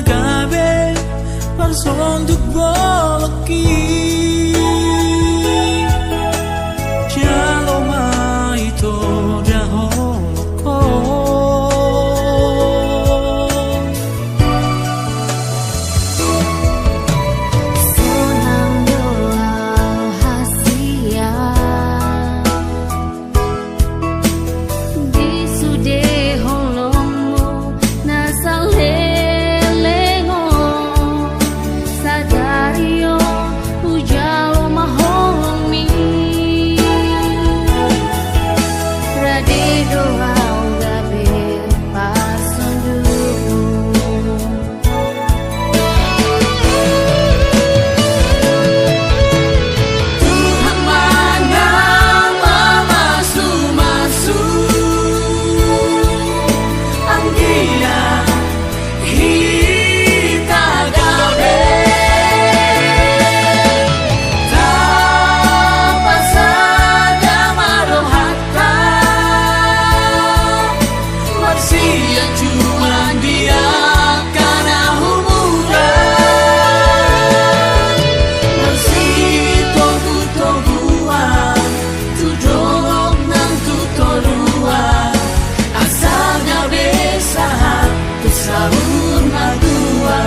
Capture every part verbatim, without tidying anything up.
gabe marsonduk bolongki. Jalo ma ito da holongkon. Sonang do au hasian di sude holongmu na saleleng on. Sadari on hujalo ma holongmi. Rade do au gabe parsondukmu. Tuhan ma na mamasu-masu, anggiat hita gabe tapasahat ma roha. Marsianjuan di angka na humuran, marsitogu-toguan tu dolok nang tu toruan, asa gabe sahat tu saur matua.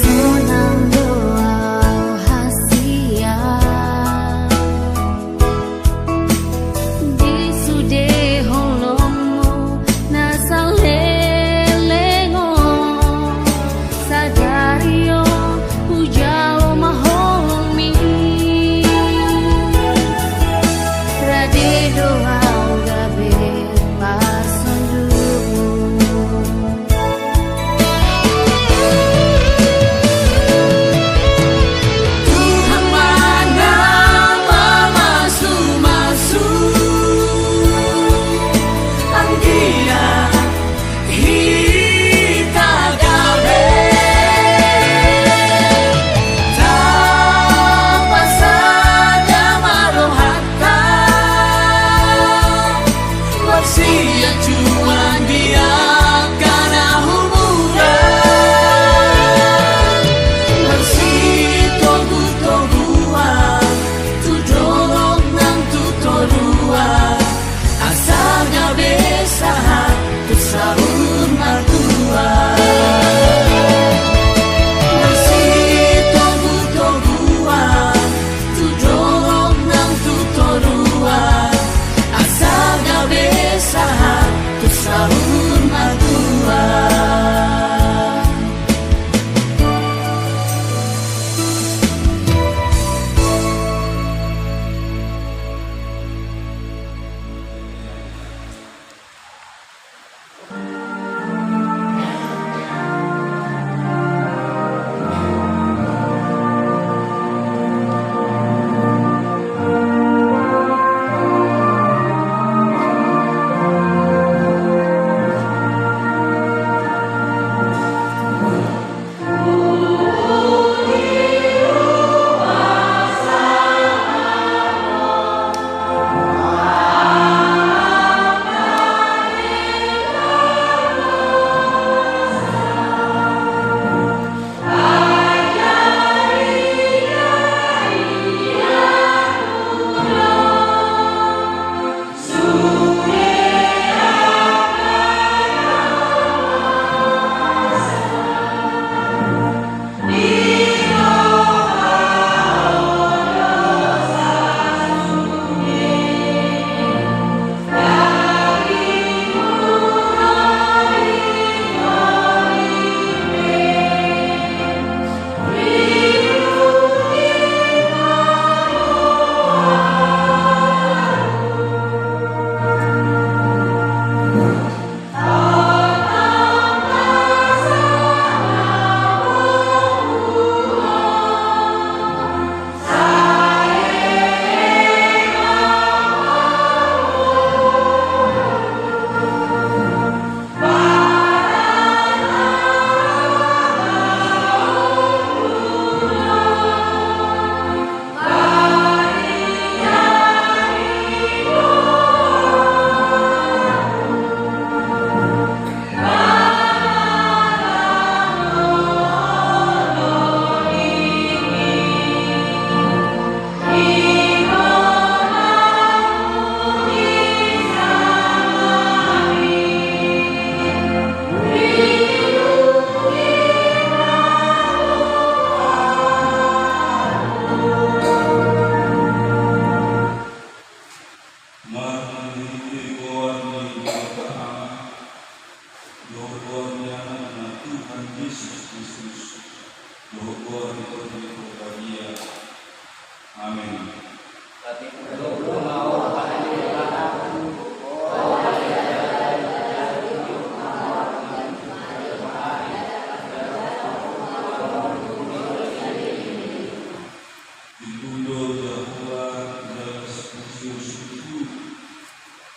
Sonang do au hasian di sude holongmu na saleleng on. Sadari on hujalo ma holongmi. Rade do au gabe parsondukmu. Tuhan ma na mamasu-masu, anggiat hita gabe tapasahat ma rohanta.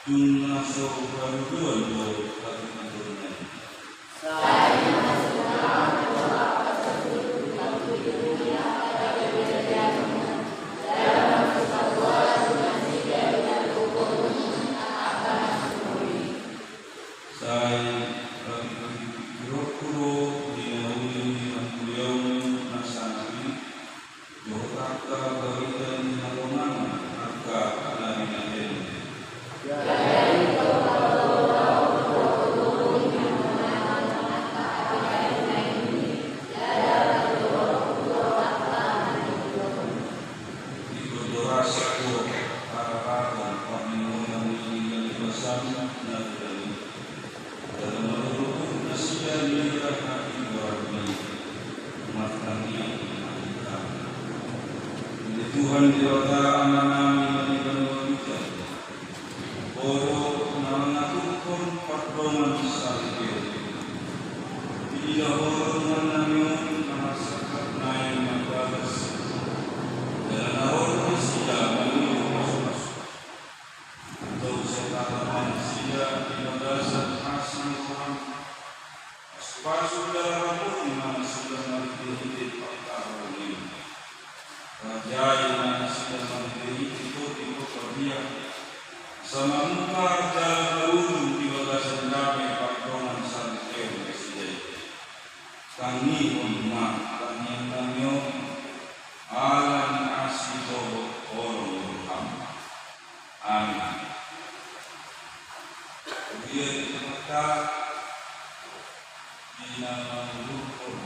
Dung na so haduduan do hatutubuan na i. Sai rapikirapikirhon do di na uli ni hangoluan na sangap i, dohot angka barita ni hatonangan angka na binahen. Ingkon do ras do haroroan panghingotan ni halipasan na godang i. Jala marorot nasida ni hatigoran ni martangiang ma hita. Ale Tuhan Debata Amanami na di banua ginjang, Ho do na mangaturhon pardongansaripeon. Diida Ho do tongannami on na marsangkap naeng mambagas, jala na ro do nasida mangido pasupasu. Antong sai tangkas ma nasida di bagasan asi ni rohaM. Pasupasu jala ramoti ma nasida marhitehite pangkarohon i. Rajai ma nasida marhitehite tondi dohot pardia, asa mamungka jala marujung di bagasan dame pardongansaripeon nasida i. Tangihon ma tangiangnami on, ala ni asi dohot holong ni rohaM. Amin. Huria ni Tuhanta, di na mangudurhon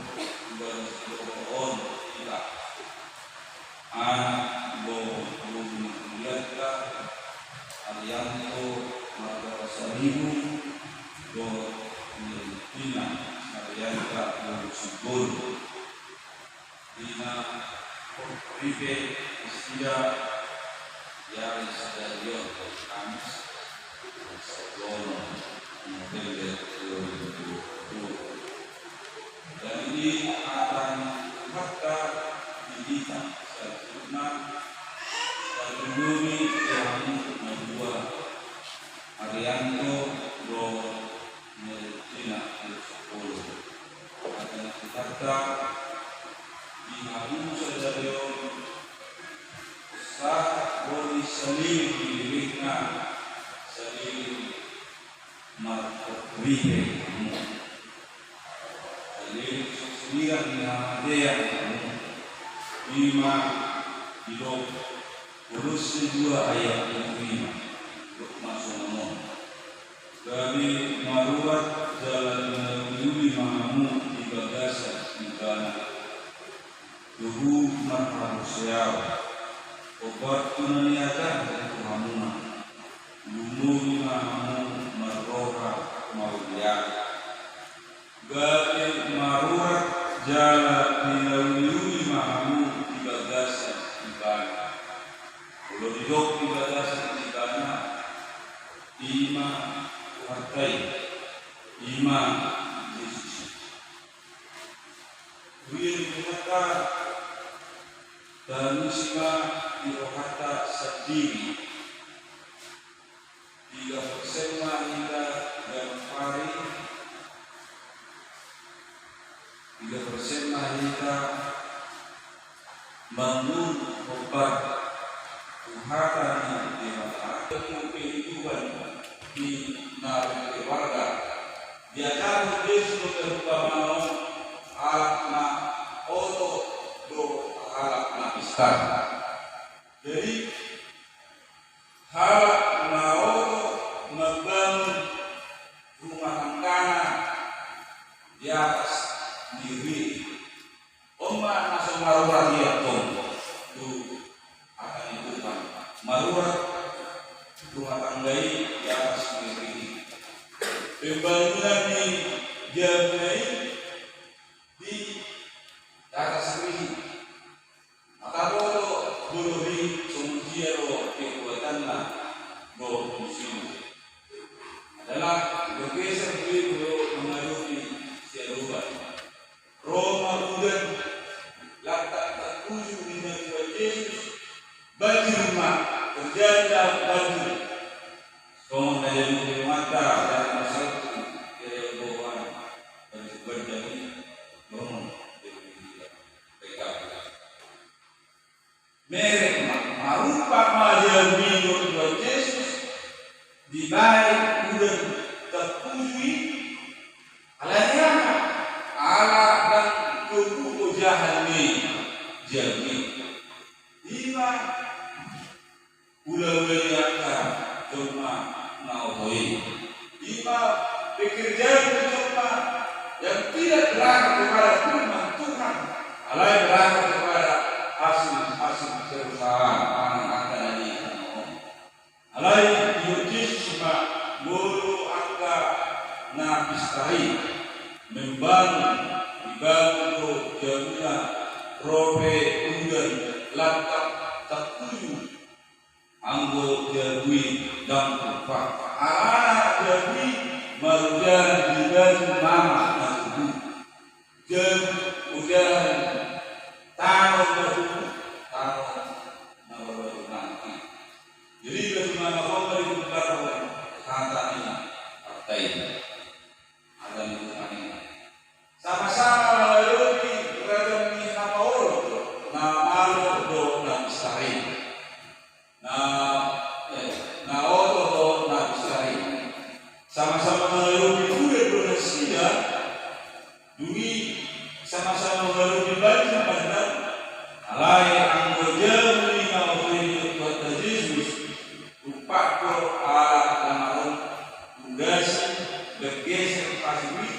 ibadah sidohonon on hita, anak dohot boru ni hurianta, Arianto marga Pasaribu, dohot ni Tina, Arianta boru Simbolon. Di na ripe nasida di ari sadari on, Kamis, sadono, November dua ribu dua puluh dua. Jadi di angkatan Tuhanta di hita saluhutna, saluhutna di hamu na dua, Arianto dohot Tina, Tina Sokolo. Hata ni Tuhanta, di hamu sadari on, sahat boi saleleng ni lelengna, saleleng marhot ripe hamu. Saleleng so sinirang ni hamatean hamu. I ma didok Kolosse dua ayat pitu lima, didok ma songon on. Gabe marurat jala pinauliuli ma hamu di bagasan Ibana. Tubu marhaporseaon. Hombar tu na niajarhon tu hamuna. Lumobi ma hamu marroha mauliate. Gabe marurat jala pinauliuli ma hamu di bagasan Ibana. Molo didok di bagasan Ibana, i ma Tuhanta i, i ma Jesus. Huria ni Tuhanta, talumosi ma di rohanta sandiri. Piga persen ma hita ganup ari, piga persen ma hita mangolu hombar tu hata ni Debata. Kehidupan di na berkeluarga. Diajarhon Jesus do perumpamaan on, halak na oto dohot halak na pistar. Jadi, halak na oto mambangun rumah tanggana di atas ni ri. On ma na so marurat i antong tu hata ni Tuhan. Marurat rumah tangga i di atas ni ri. Pembangunan ni jabu i di atas ri. Molo tabo do dolok i, songon dia do kekuatanna dohot fungsinna. Adalah bergeser beliau do mangadopi siadopan. Ro ma udan, lantak tartuju ninna Tuhan Jesus, banjir ma, terjadilah banjir. Songon jolma na oto i. Ima pekerjaan ni jolma yang tidak berakhir kepada firman Tuhan, alai berakhir kepada hasil-hasil perusahaan. Manang angka na di Alai didok Jesus ma molo angka na pistar i membangun, dibangun do jabuna, ro pe udan, lantak, takuju anggo jabu i ndang tumpak. Alana jabu i marujal di batu mama na tubu. Jabu, udahan, tano na tubu, tano na marbatu nangkin. Jadi, bagaimana kau mari berbicara hata ini, partai ini, hata ini bukan ini. Sama-sama mangadopi ragam ni hamaolon, na malo do na pistar i. Na, eh, na oto do na pistar i. Sama-sama mangadopi udan do nasida, dung i sama-sama mangadopi banjir bandang, alai anggo jabu ni na oto i didok Tuhanta Jesus, tumpak do ala na maron, undasi, bergeser, pasir i,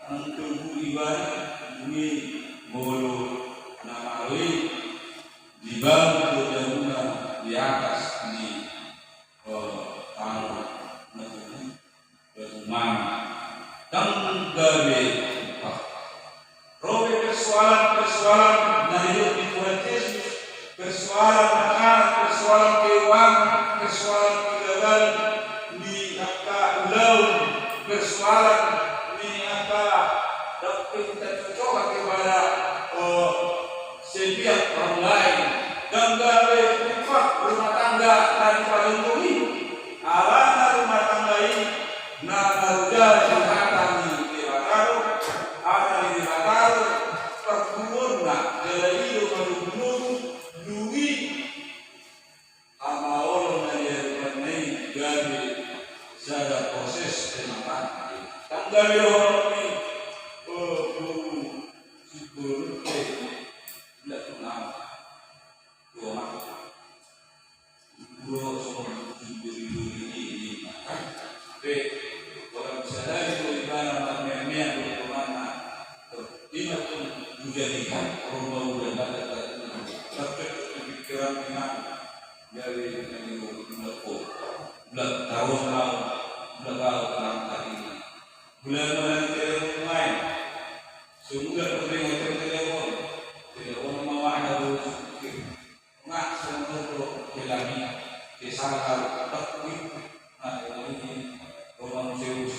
Nang tubu ibana, ni molo na malo i, dibangun do jabuna di atas ni, eh, tano na tubu, batu mama. Ndang gabe tumpak. Ro pe persoalan-persoalan na nidok ni Tuhan Jesus, persoalan makanan, persoalan keuangan, persoalan kegagalan di angka ulaon, persoalan di angka dapet kita cocok kepada, eh, sepiak orang lain. Ndang gabe tumpak rumah tangga na di pajongjong i. Alana rumah tangga i na marujal di hata ni Debata do, hata ni Debata do pargumuonna, jala i do manunggu-nunggu, dung i hamaolon na di adopanna i gabe sada proses pematang. Ndang gabe dohonon ni, oh, guru, si guru, eh, ndang tahu. Dua mata. Dua songon duri-duri i, i, kan? Pe, orang sadari tu ibana marmea-mea tu ibana. Ima tu menjadikan rumah udah pada tadi. Tapi pikiran memang dari yang itu, udah kok. Udah tahu mau, udah tahu tentang tadi. Bulan mana telepon main. Semula kau dengar telepon. Telepon mama ada dulu. Nga songon do helami, kesalahan, takwi, nga helami, roman seus.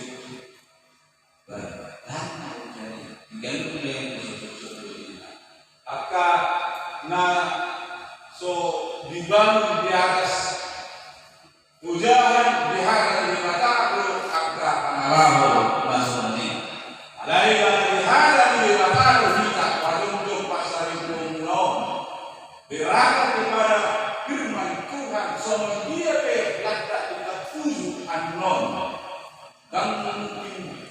Barang jadi, tinggal dulu yang disebut-sebut ini. Angka na so dibangun di atas Hujahan di hata ni Debata do angka pangalaho na songon i. Alai di hata ni Debata do hita pajongjong parsaripeonmuna on. Berakhir kepada firman Tuhan, songon dia pe lantak di tapuju annon. Ndang mungkin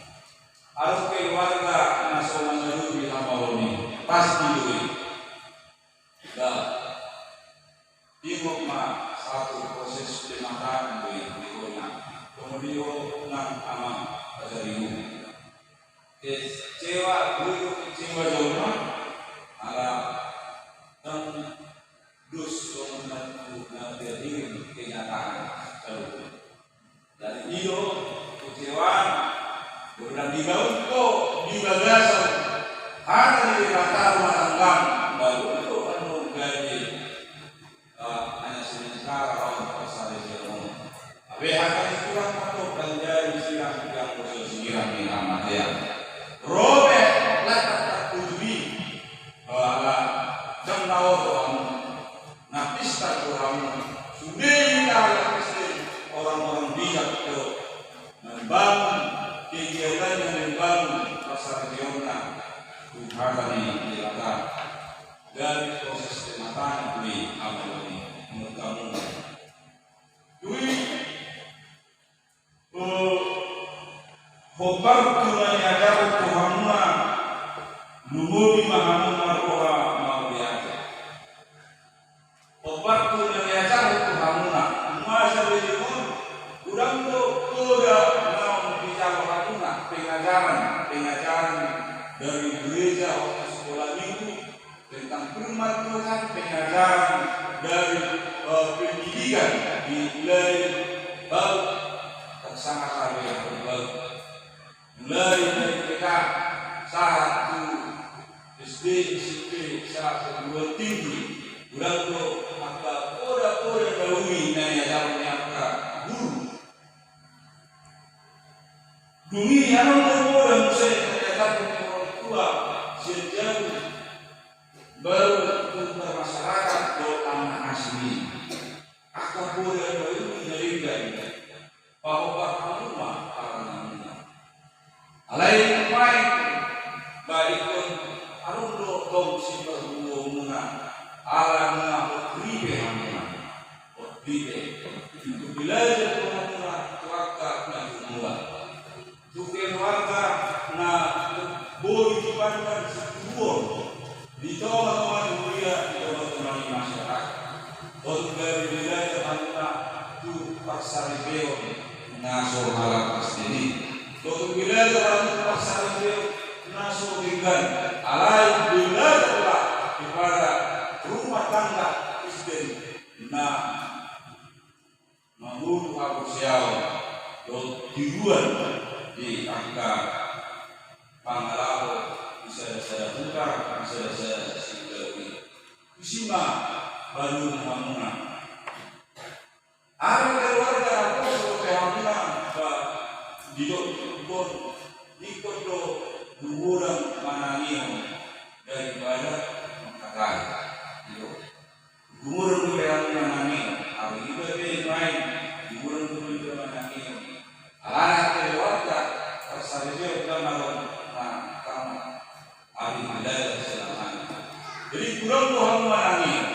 adong keluarga na so mangadopi hamaolon i. Pasti do i. Ba, ingot ma satu proses pematang do i, di kona. Kemudian nang amang pajarimu. Kecewa, dulu kecewa jolma, ala dan dus songon na tu na terhiring kenyataan kalau Jadi i do kecewaan, godang dibaen do di bagasan hata ni Debata rumah tangga, baru do annon gabe, eh, hanya sementara on pasal dia on. Abe hata ni Tuhan ma do manjadi sirang di anggo so sirang ni hamatean. Ro pe lantak tapuju i, ala jam na oto hamu. Na pistar do hamu, sude hita ala Kristen, orang-orang bijak do, membangun kegiatan yang membangung parsaripeonna tu hata ni Debata. Dari proses pematang do i, amang, i, menurut kamu? Do i, Eh, hombar tu na niajarhon tu hamuna, lumobi ma hamu marroha mauliate. Hombar tu na niajarhon tu hamuna, masa belimun, Hurang do poda naung dijalo hamuna pengajaran, pengajaran dari gereja waktu sekolah minggu tentang firman Tuhan, pengajaran dari, eh, pendidikan di nilai baru, tarsangap hal yang baru. Mulai dari T K sahat tu S D, S M P, sahat perguruan tinggi, hurang do angka poda-poda na uli na niajarhon ni angka guru. Dung i adong do poda muse na niajarhon ni orang tua sian jabu, baru tu parmasyarakat dohot angka na asing i. Angka poda na uli na denggan i, pahombar hamu ma paranganmuna. Alai nuaeng ba ingkon adong do tong siparguruonmuna, ala nunga hot ripe hamuna. Hot ripe. Ingkon belajar do hamuna tu angka na jumolo. Tu keluarga na boi dipandang singguruon di tonga-tonga ni huria, di tonga-tonga ni masyarakat. Tong gabe belajar hamuna tu parsaripeon na so halak Kristen i. Tong belajar hamuna tu parsaripeon na so denggan. Alai belajarlah kepada rumah tangga Kristen na mangolu haporseaon dohot tiruan di angka pangalaho di sada-sada huta, di sada-sada singgalu i. Tusi ma balum hamuna. Angka keluarga na poso pe hamuna, ba didok ingkon, ingkon do gumodang manangihon daripada mangkatai. Didok. Gumodang do pe ahu manangihon, ahu iba pe nuaeng, gumodang do pe iba manangihon. Alana keluarga parsaripeon na adong na tama, ahu i belajar selama i. Jadi hurang do hamu manangihon.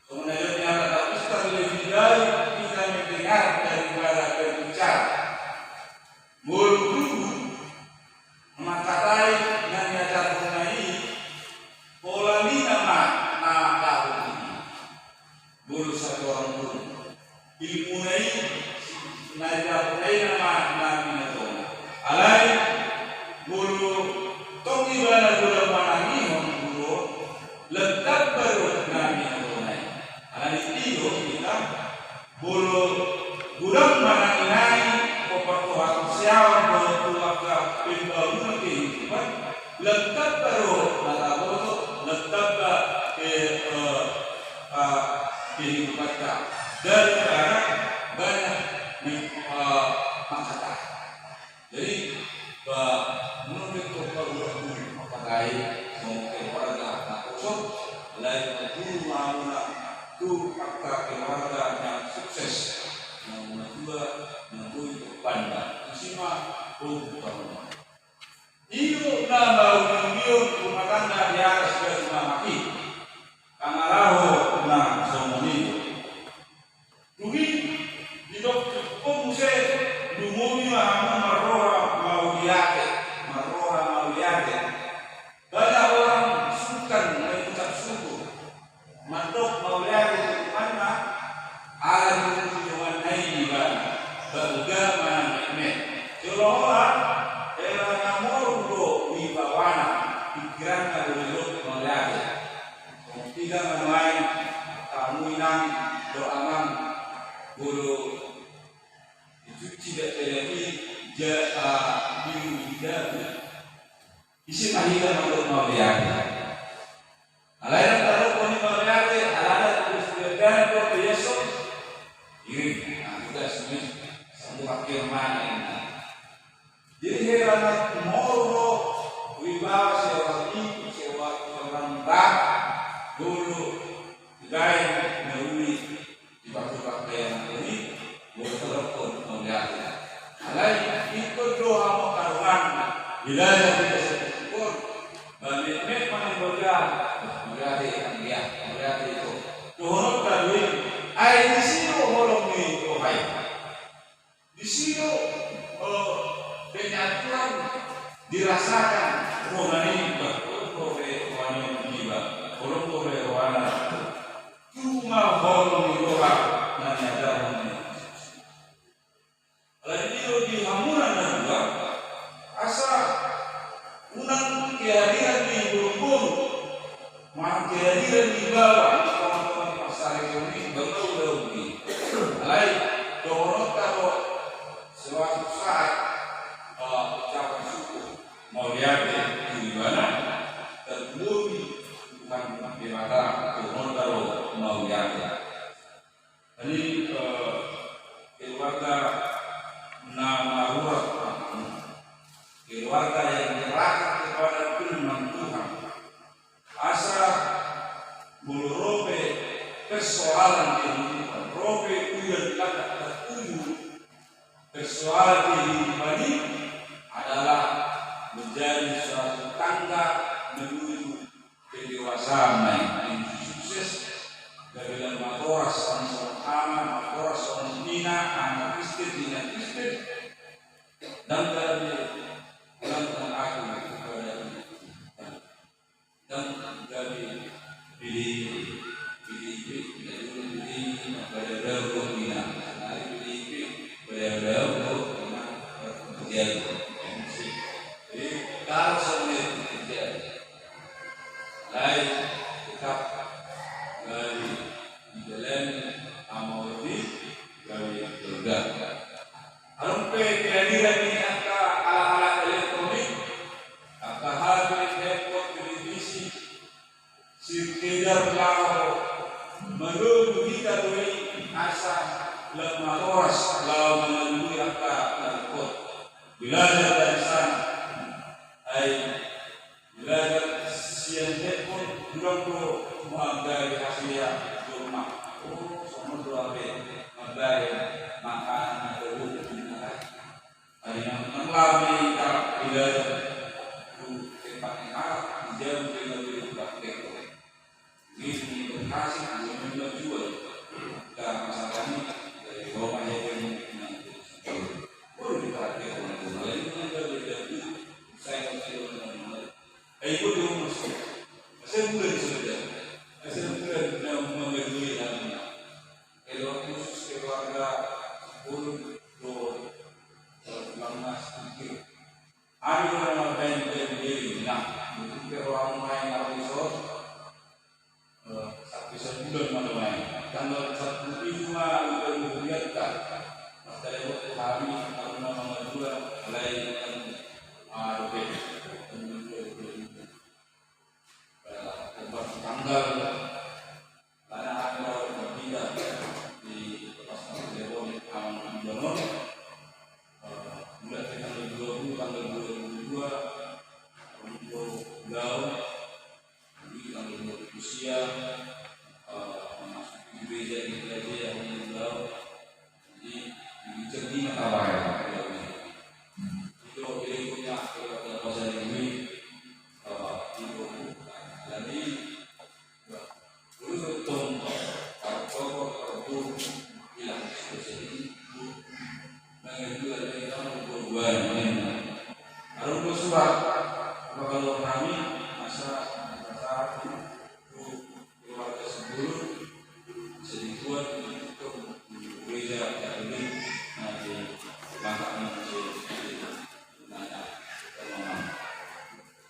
Songon na nidok ni angka ustad, lebih baik kita mendengar daripada berbicara. Molo tubu mangkatai na niajarhonna i, pola ninna ma na dao i. Molo satorang pun ilmuna i, na didapotna i nama na binahenna. Alai molo tong ibana godang manangihon, guru, lam tamba do na binahenna i. Alani i do hita, molo godang manangihon i, hombar tu haporseaon, hombar tu angka pembangunan kehidupan, lam tamba do na taboto, lam tamba, eh, eh, eh, kehidupanta daripada banyak, eh, mangkatai. Jadi, ba, menurut itu, Pak Guru, mangkatai, songon keluarga na poso, lain na guru ma hamuna tu angka keluarga na sukses, na matua, na boi dipandang. Tusi ma, oh, bukan. I do na mauliulion rumah tangga di atas gaji mamak i. Pangalaho na songon i do. Dung i didok tu ho muse, lumobi ma hamu marroha mauliate, marroha mauliate. Banyak orang sungkan mengucap syukur. Mandok mauliate tu Tuhanna, ala diuji donganna i di ibana, ba uga manang metmet. Seolah-olah hera na moru do wibawana, pikiranna do didok mauliate. Songon i ma nuaeng, hamu inang dohot amang, molo dicuci dakdanak i, ja, a, di, di dalam. Ise ma hita mandok mauliate? Alai ndang tadok hami mauliate, alana tugas ni dakdanak do pe i, so. Iring, nah, tugas ni, sambuat ke mana ini? Jadi hera na moru do wibawa seorang ibu, seorang, seorang bapak, dulu, dibaen na uli. Dipatupa pe anak i, molo tadokkon mauliate. Alai ingkon do hamu angka dongan, di lae na hita sahat on, ba metmet ma na nibaen, mauliate, anggia, mauliate ito. Dohononta do i, ai disi do holong ni roha i. Disi do, eh, penyatuan dirasakan rohana i, ba holong do roha ni iba, holong do rohana. Tubu ma holong ni roha na niajarhon ni Yang kita tertuju persoalan kehidupan ini adalah menjadi suatu tangga menuju kedewasaan, menuju sukses. Gabe lam matoras songon ama, matoras songon ina, anak Kristen, ina Kristen, dan gabe ulang tahun aku kepada Tuhan. Dan gabe P D I P, P D I P, gabe P D I P, pada gabe ina, pada gabe pada gabe ina, pada gabe. Jadi kalau sampai terjadi lain, tetap gabe di dalam amal di gabe keluarga. Along pe kehadiran ni angka alat-alat elektronik, angka H P, laptop, televisi, sekedar laho malobi hita do i asa lam matoras laho mangalului angka na rap. Belajar dari sana. Ai belajar sian handphone, ulang do manggahi hasilna jolma. Oh, songon do hape manggahi makanan na tolu. Ai nang, nang lami tak belajar tu tempat yang halal, dijauh dengan diri praktek. Ini berhasil, belum menjual. Kita masalah ini dari Roma ya, yang boleh dipakai orang tua lain dengan berbeda. Saya masih orang lain. Ai, boleh masuk. Saya bulan saja. Saya bulan yang mengalami hal ini. Elo khusus keluarga sepuluh do, eh, lam na sedikit. Hami do na mambaen-baen diri, nah, mungkin pe roham main arti sot, eh, sampe sabulan ma do main. Tanggal sapuluh pitu ma udah luhurianta. Mas tadi waktu hami, aku nama dua, alai kan, ah, oke. Kan dua, dua, dua. Eh, tempat tanggal Karena ada orang berbeda di pas telepon, kawan di Jawa. Eh, mulai dari tanggal dua puluh, tanggal dua puluh dua, untuk gaul, jadi tanggal dua puluh sia, eh, memasuki gereja, di gereja yang gaul. Jadi, di cerdi na kawan. Itu, jadi punya, kalau ada pasal ini, eh, itu, jadi, Adong do surat, mangalo hami, masa, masa, keluarga sebelum, bisa dibuat, untuk gereja Katolik, nanti, maka, nanti, nanti, nanti,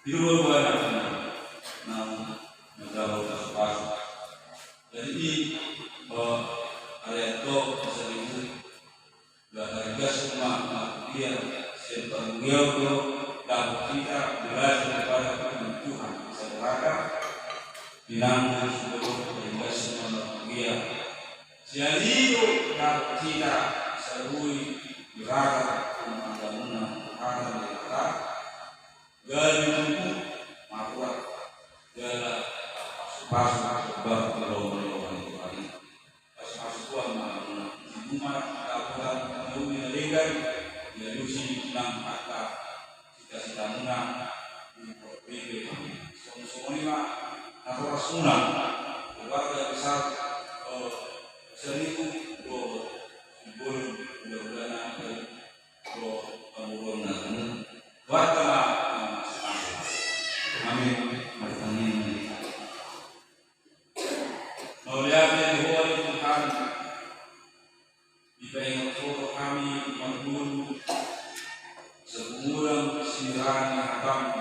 Di dua bulan, nah, menjawab pas. Jadi, eh, ada yang tahu, bisa dibuat. Lah, harga semua, dia, siapa dia, dia, dan kita belajar kepada Tuhan, bisa beragam. Pinanggung sebelum harga semua, dia. Sian i do dapot hita sabui di ragam panggamunan Tuhan di ragam. Gabe tubu marua jala pasu-pasu baru di lomo-lomo ni Tuhan i. Pasu-pasu Tuhan ma panggamunan. Di rumah dapotan panggamunan na denggan, dialusi nang angka Sita-sita muna, ripe, songon-songon i ma, natoras muna, keluarga besar, eh, Seribu, do, Simbolon, mudah-mudahan, do, pamoruonna, buat ma, eh, amin, martangiang. Mauliate di Ho ale Tuhan, dipaingot Ho hami marguru, sagumolang sinirani hatam,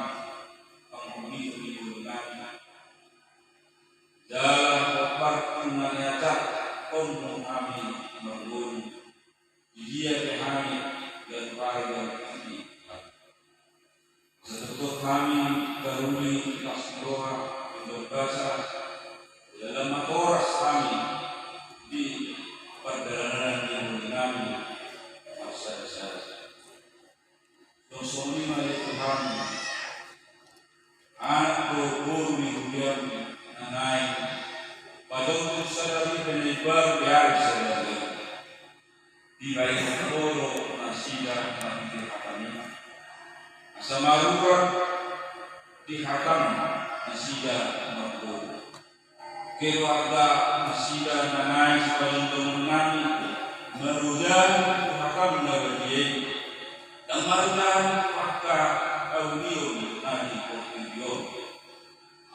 panghubitu ni guru nami. Jala parpar tu maniacat, on hami marguru. Di dia pe hami, dan pari dan titi. Satutu hami taruli, pas roha, dan basa, dalam matoras hami, di pardalanan ni hami, marsada-sada. Songon i ma ale Tuhan, Dibaen hamu do nasida na di hataMi, asa marurat di hataMi nasida marboru. Keluarga nasida na naeng sipajongjongonnami, marujung tu hataMi na badia i, ndang marujung tu angka haulion na di portibi on.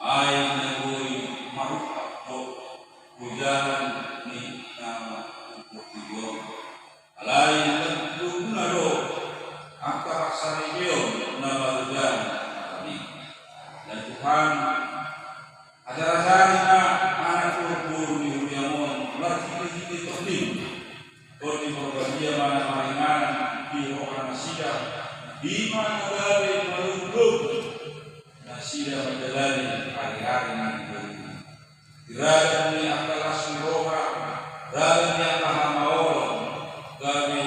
Ai na boi marungkap do hujungan ni na di portibi on. Alai ndang didokna do angka parsaripeon na marujung hataMi. Ya Tuhan, ajar-ajari ma anak boru-boru ni huriaM on marhite-hite tonding. Tondi Porbadia ma na maringanan di roha nasida, i ma na gabe marujung nasida manjalani ari-ari ni ngoluna. Di ragam ni angka las ni roha, ragam ni angka hamaolon, gabe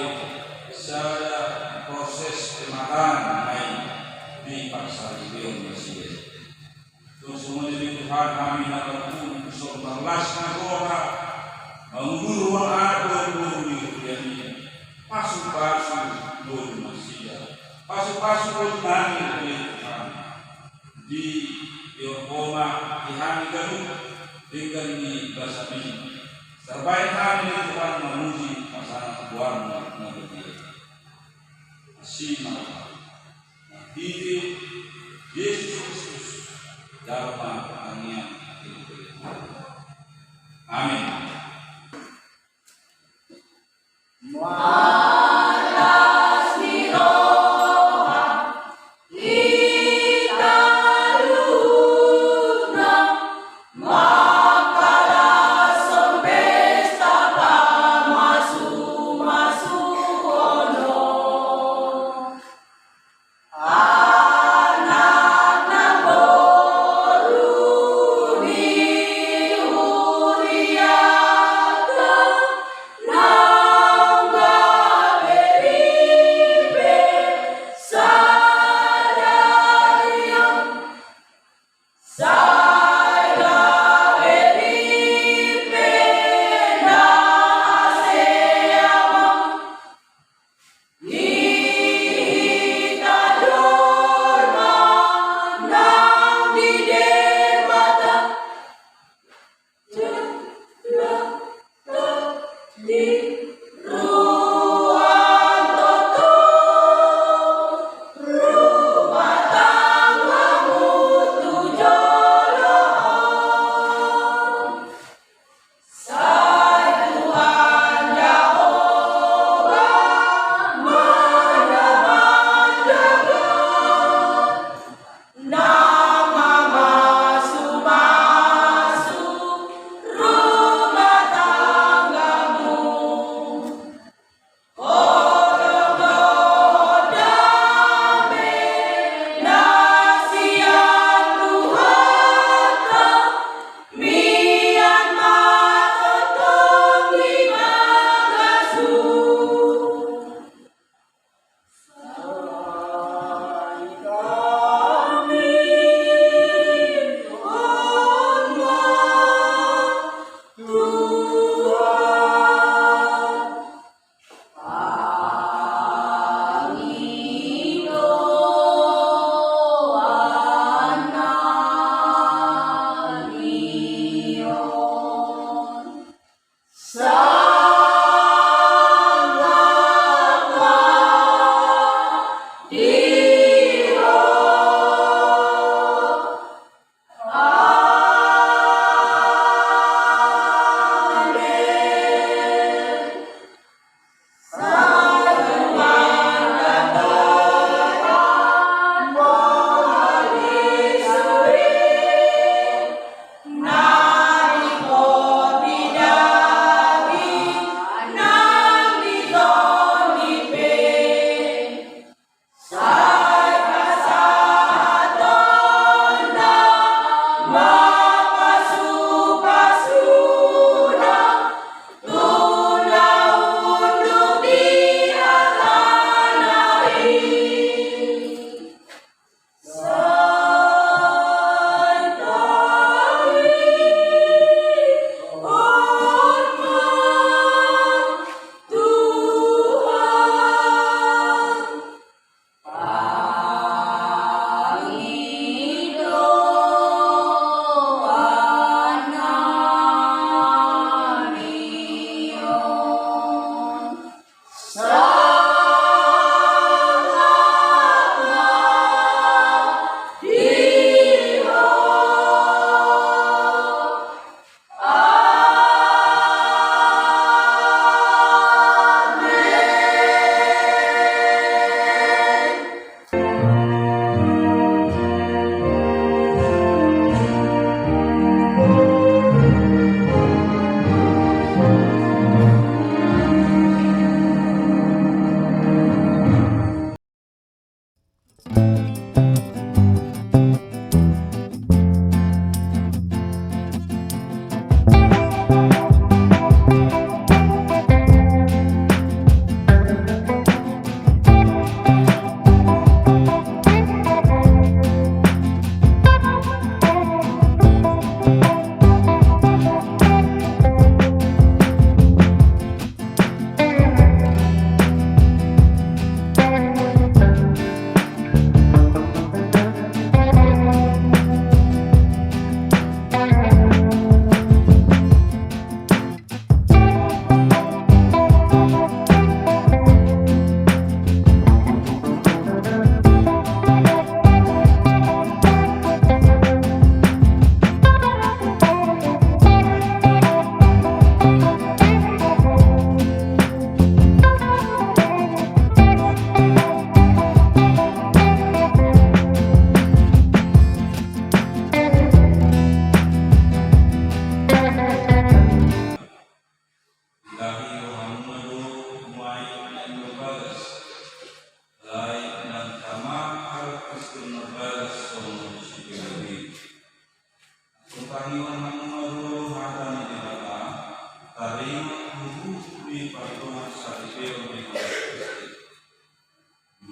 sada proses pematang na i di parsaripeon nasida. Tung songon i do Tuhan, hami na marpungu dison marlas ni roha, mangudurhon anak boru-boru ni huriaMi, pasu-pasu ngolu nasida, pasu-pasu ngolu nami, ale Tuhan. Di, dihorhon ma di hami ganup denggan ni basaMi, tarbaen hami, ale Tuhan, mamuji pasangan goarMu na badia i. Asi ma rohaM. Marhite Jesus Kristus, jalo ma tangiang. Amin. Marlas ni roha hita luhutna, mangkalashon pesta pamasumasu on. Anak nang boru ni huriata, naung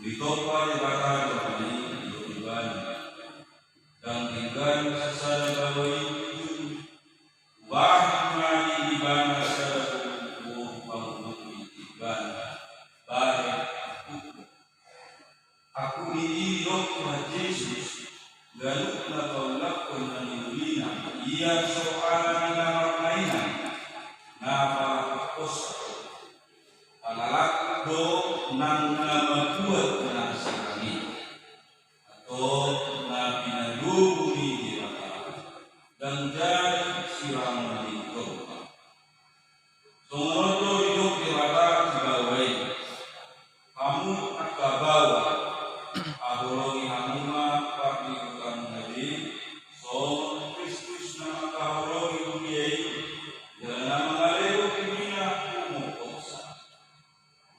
Ditompa Debata do hami di ibana. Ndang denggan sasada baoa i tu ubahan ma di ibana sada boru pangulumi di ibana. Bahen aku. Aku i didok Tuhan Jesus, ganup na paulakkon na niulina, ia so ala ni na marmainan, na pala pangkosa. Ala do nang na mambuat na sirang i, atau na pinalobu ni Debata, ndang jadi sirang ni Debata. Songon on do didok Debata tu baoa i. Hamu angka baoa, haholongi hamu ma partingkianmuna be, songon Kristus na mangkaholongi huria i, jala na mangalehon dirina tu pangkosa.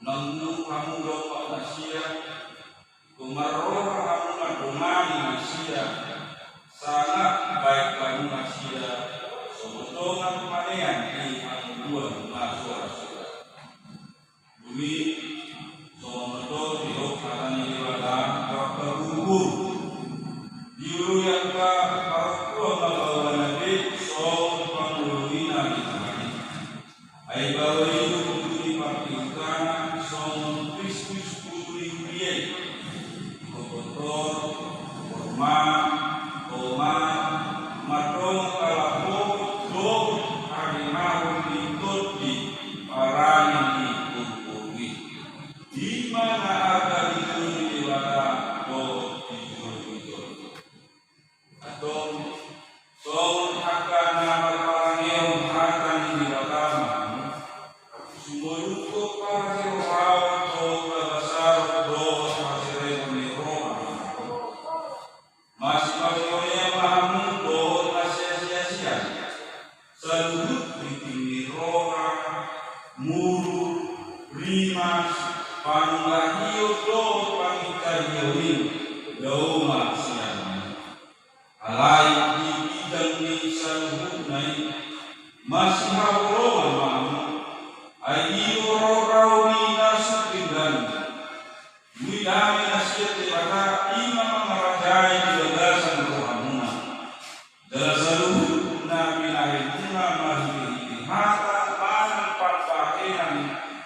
Unang muruk hamu dompak nasida, ingkon marroha hamu mandongani nasida, sangap baen hamu nasida, songon dongan panean di hangoluan na so ra suda. Dung i, songon on do didok hata ni Debata, rap parhurhur. Dioloi angka parompuan ma baoana be, songon pangoloi na di Tuhan i. Ai baoa i do buku ni partingkianna, songon Kristus buku ni huria i. Ingkon tortor, hormat, toma, mardongan halahohon dohot hadengahon ni tondi parange ni boruboru i. I ma na arga di jolo ni Debata dohot di jolo ni jolma. Antong, songon angka na marparangehon hata ni Debata ma hamu, sumodungkon parasirohaon dohot habasaron dohot haserengon ni roha ma hamu. Masipaholeholean ma hamu dohot masiasiasian. Saluhut tingting ni roha, muruk, rimas, panungkahion dohot pangincahion i, dao ma sian i. Alai di ginjang ni saluhutna i, masihaholongan ma hamu, ai di do raorao ni na so denggan. Dung i dame na sian Debata i ma mangarajai di bagasan rohamuna. Jala saluhut na binahenmuna marhitehite hata manang parbahenan,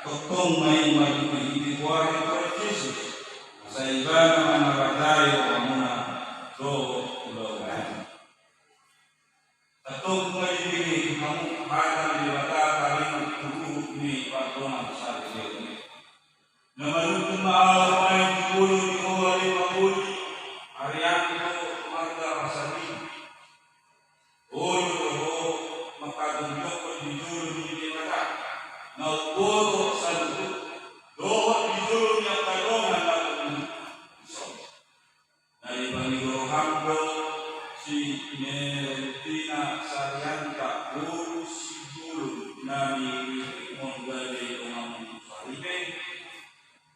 tongtong ma i marhitehite goar ni Tuhan Jesus. Asa ibana mangarajai rohamuna dohot ulaonmuna. Antong nunga dibege hamu hata ni Debata taringot tu uhum ni pardongansaripeon i. Na manungkun ma ahu nuaeng tu jolo ni ho ale pangoli, Arianto marga Pasaribu. Olo do ho mangkajongjongkon di jolo ni Debata na umboto saluhut, dohot di jolo ni angka dongan na umboto. Na dipangido roham do si Nerentina Sarianta boru Simbolon na nirihirihon gale donganmu saripe.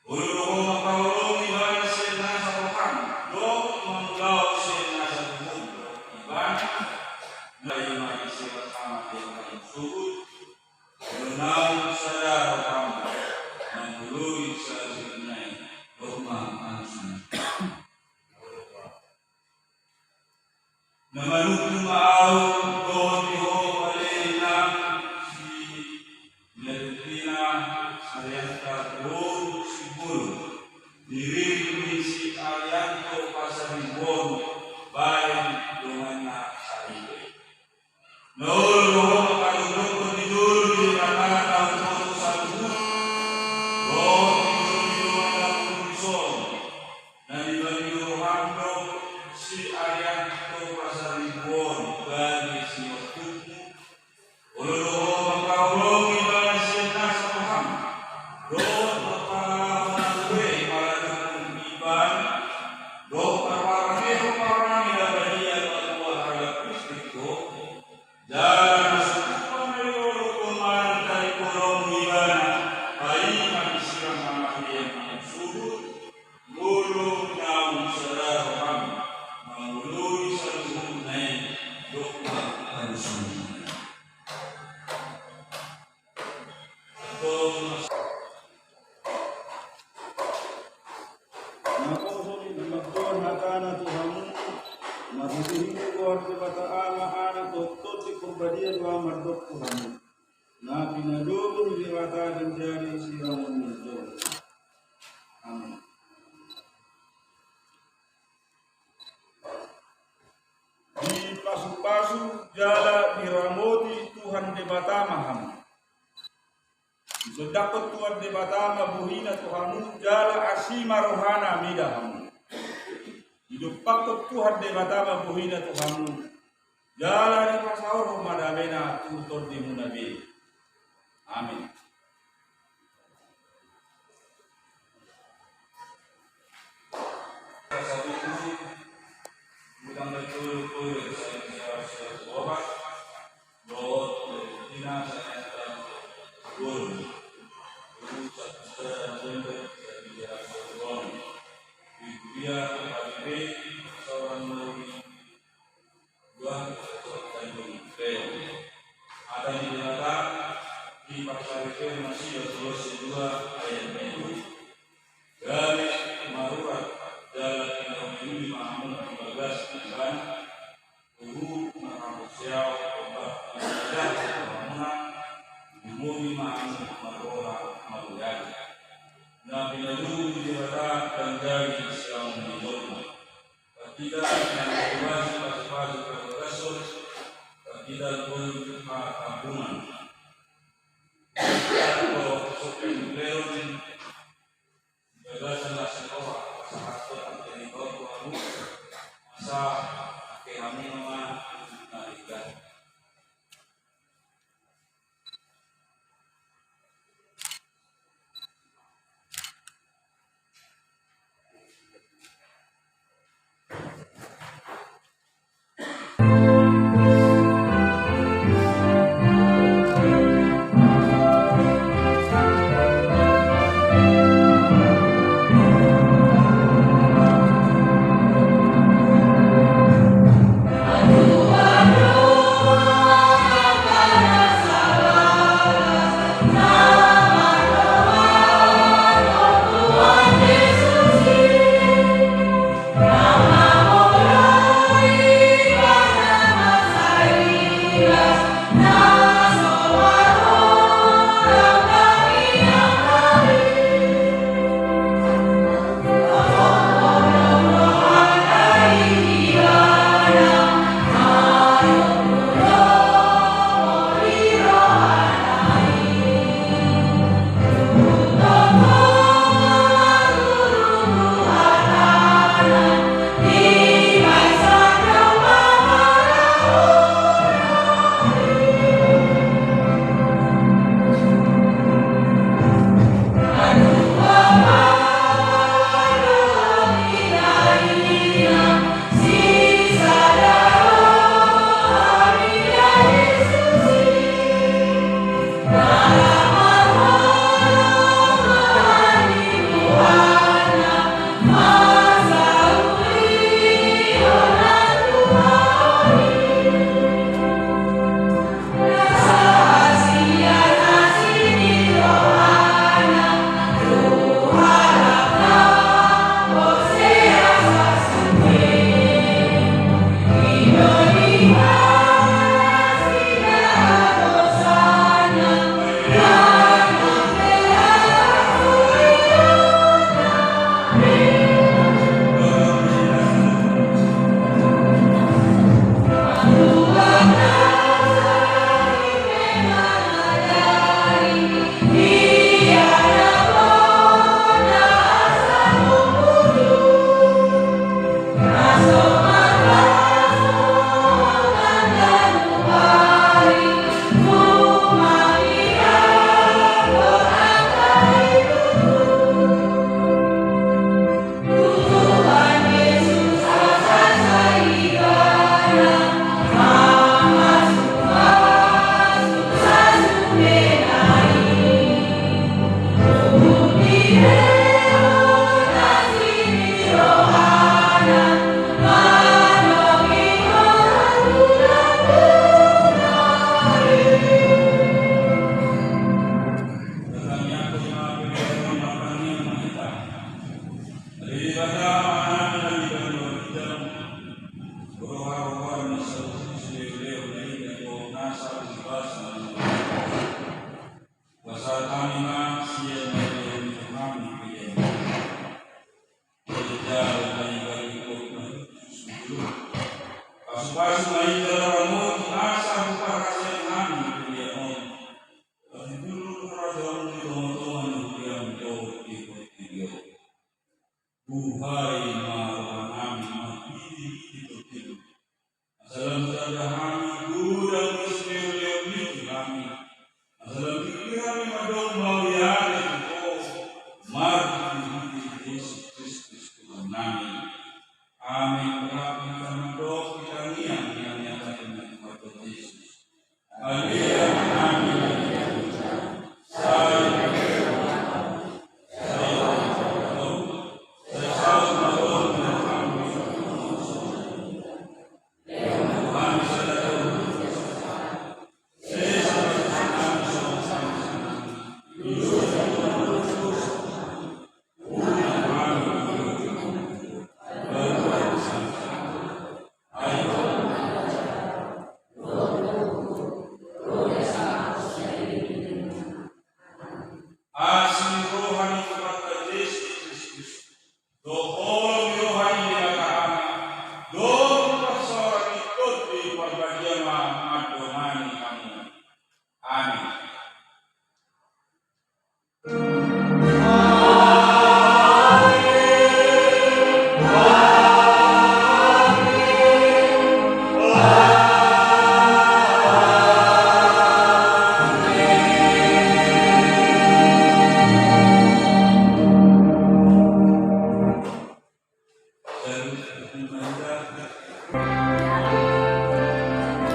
Olo do ho mangkaholongi ibana sian nasa roham dohot mangulahon sian nasa punguan ibana. Na i ma ise ma hamatean na sogot. Olo naung sada roham mangoloi saluhutna i. Dohot ma ansi. Na manungkun ma ahu dohot di ho ale inang si Nerentina Sarianta boru Simbolon, niririt ni si Arianto Pasaribu on, bahen donganna saripe. Na olo do ho mangkajongjongkon di jolo ni Debata na umboto saluhut, dohot di jolo ni dongan na umboto dison. Na dipangido roham do si Arianto Pasaribu on gale sinortungmu. Olo do ho mangkaholongi ibana sian nasa roham dohot mangkaholongi ibana dohot parparangehon parange na badia, patua halak Kristen ho. Jala Debata Ama, Anak dohot Tondi Porbadia do ahu mandok tu hamu. Na pinadomu ni Debata ganjang di siamun ni jolma. Amin. Dipasupasu jala diramoti Tuhan Debata ma hamu. Disondangkon Tuhan Debata ma bohina tu hamu jala asi ma rohana mida hamu. Didompakkon Tuhan Debata ma bohina tu hamu jala dipasaorhon ma damena tu tondimuna be. Amin. Hata ni Debata di Parsaripeon na sia, dua pulu dua ayat pitu. Gabe marurat jala pinarujui ma hamu di bagasan ibana, tubu marhaporseaon, dompak na manjaga hamuna, lumobi ma hamu marroha marujui. Na pinadomu ni Debata ganjang di siamun ni jolma. Partida na mambebasi pasupasu parhorason, partida na boi parhambungan. Partida na sope ni kleron, bagasan las ni roha, pasahathon angka ni roha tu hamu, asa angka hamu ma na ringgas. Buhai ma rohanami marhitehite Tondi. Asa lam tarjaha hami godang ni sileonleon ni Tuhan i. Asa lam dipillit hami mandok mauliate tu Ho marhitehite Jesus Kristus Tuhannami. Amen. Rap hita mandok di tangiang ni hami angka Tuhan Jesus. Asi ni roha ni Tuhanta Jesus Kristus, dohot holong ni roha ni Debata Ama, dohot parsaoran ni Tondi Parbadia ma mandongani hamu. Amen.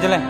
Jelek.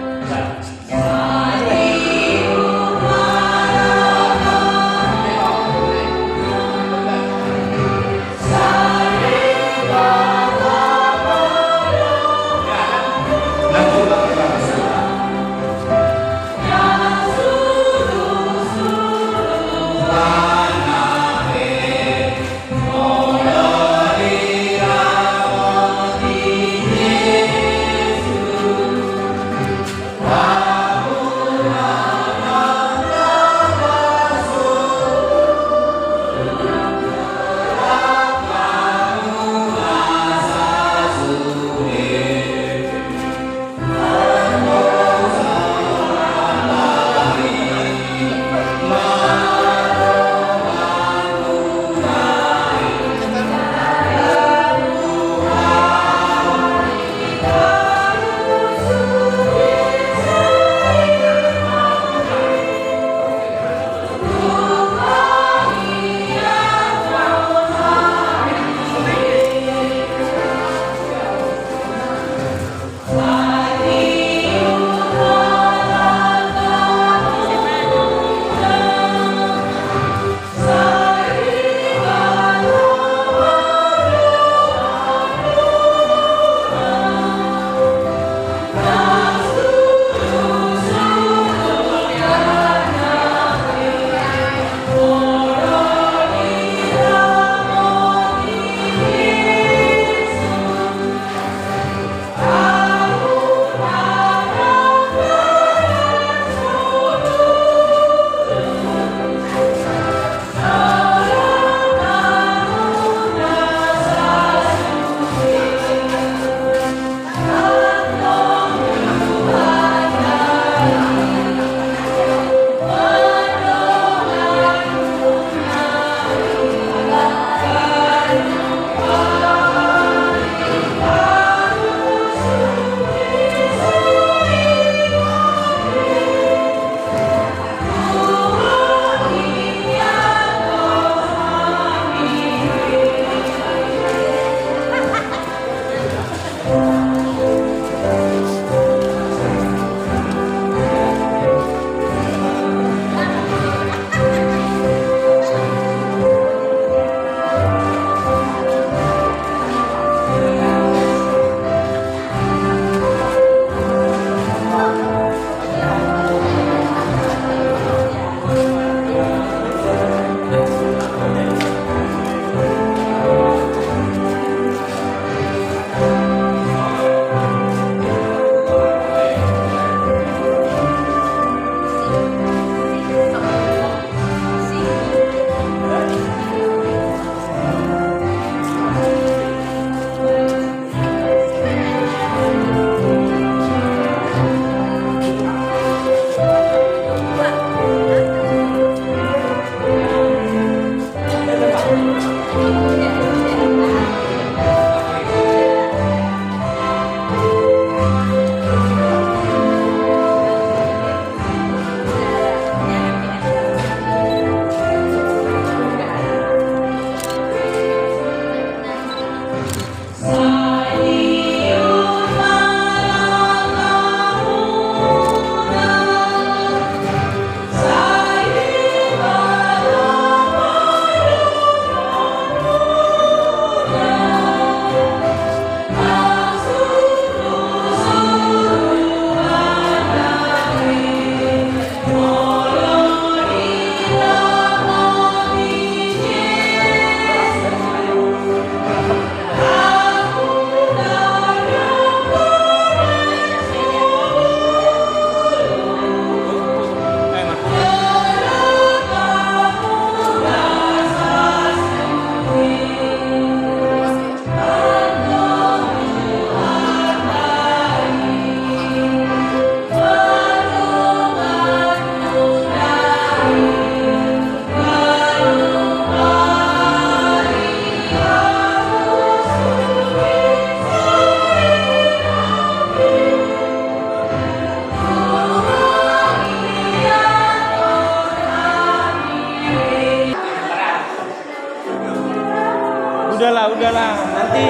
Udahlah, udahlah. Nanti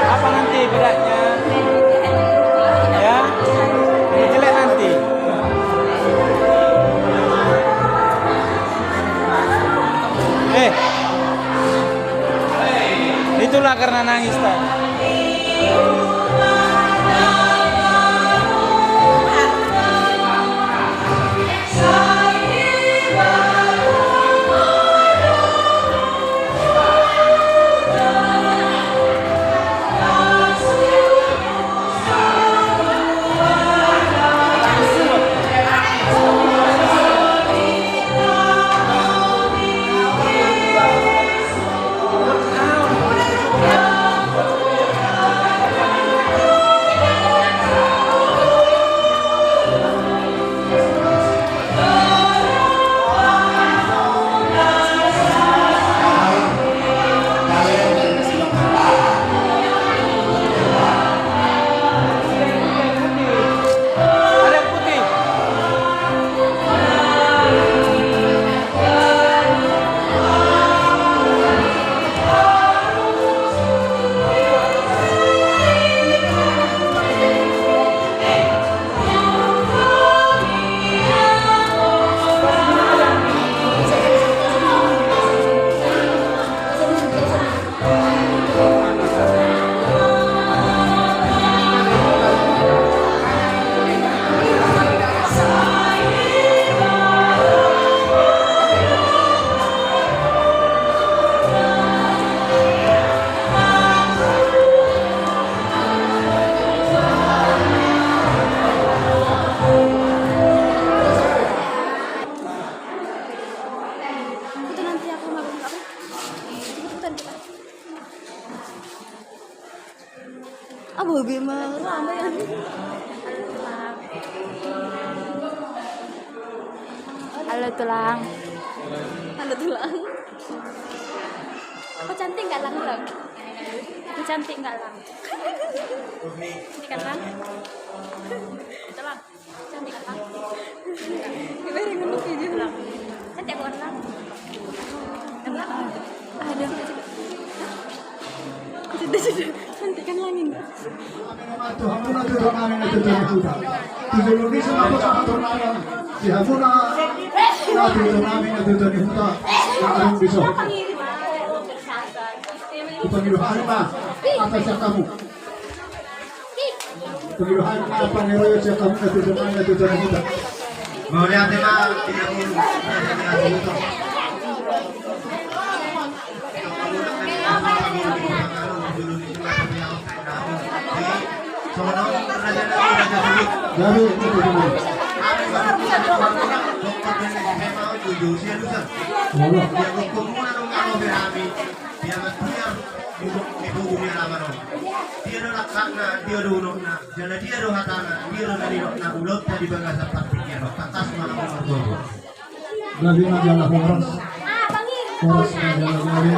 apa nanti beratnya? Ya, ini jelek nanti. Eh, itulah karena nangis tadi. Itu nanti aku mau apa? Ikut-ikutan kita. Apa hobi mah? Halo, Tulang. Halo, Tulang. Aku cantik nggak, Lang? Lang? Aku cantik nggak, Lang? Cantik kan, Lang? Tulang. Cantik kan, Lang? Cantik bukan, Lang? Ada. Sudah, sudah. Cantik kan, Lang, ini? Tulang, Tulang, Tulang, Tulang, Tulang. Tulang, Tulang, Tulang, Tulang. Di hamuna na tutu nami na tutu ni huta na adong di son. Hupangido hami ma atas sian hamu. Hupangido hami ma pangidoan sian hamu na tutu nami na tutu ni huta. Mauliate ma di hamu. Jadi, itu, itu. Dia do langkatna, dia do unokna, jala dia do hatana, dia do na nidokna, ulaonta di bagasan partingkian on, tangkas ma na margogo. Gabe ma jala horas. Horas ma jala gabe.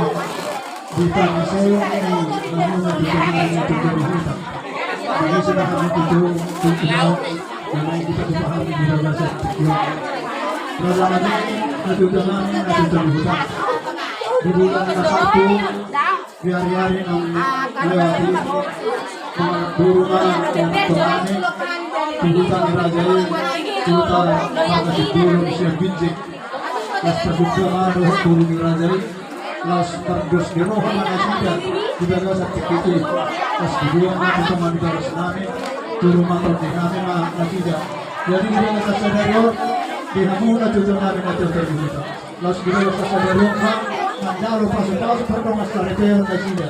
Di pangkaseuon ni hamuna di pangkaseuon ni huta. Jadi sudah kami tutu tutu mau. Jadi kita tutu hami di bagasan tutu. Raja Raja, na tutu hami na tutu ni huta. Di bulan na satu. Di hari-hari na lewat i, mangan boru ma, mangan tonani, di huta ni raja i, di huta marga Simbolon sian Binjai. Laos tagumpa ma dohot boru ni raja i, laos pardos ni roha ma nasida di bagasan tingki i. Laos diboan ma tu tonga ni bagas nami, tu ruma tondi nami ma nasida. Jadi di bagasan sadari on, di hamu na tutu nami na tutu ni huta. Laos di bagasan sadari on ma manjalo pasupasu pardongansaripeon nasida.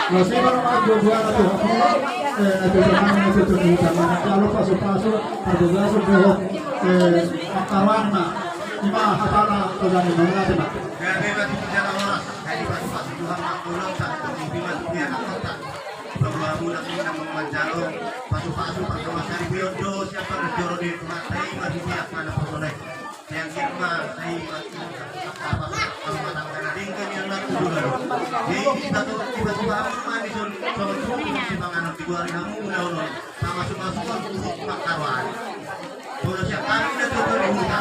Laos i ma na margogo na tu hamu, eh, na tutu nami na tutu ni huta, manjalo pasupasu pardongansaripeon, eh, angka rohana. I ma hatana tu hami, mauliate ma. Gabe ma tutu jala horas, sai dipasupasu Tuhan ma ngolunta, tutu ma tutu ia na kota. Bahwa muna muna manjalo pasupasu pardongansaripeon do sian parjolo ni Tuhanta, i ma tutu ia na poso nai. Sai anggiat ma, sai ma, apa, apa, rumah tangga na denggan i na tutu lalu. Jadi, di batu, di batu baru ma dison, songon tutu sipanganon di goari hamu na ulaon on. Pamasupasu on, tutu pangkaroan. Bodo siap kami na tutu di huta.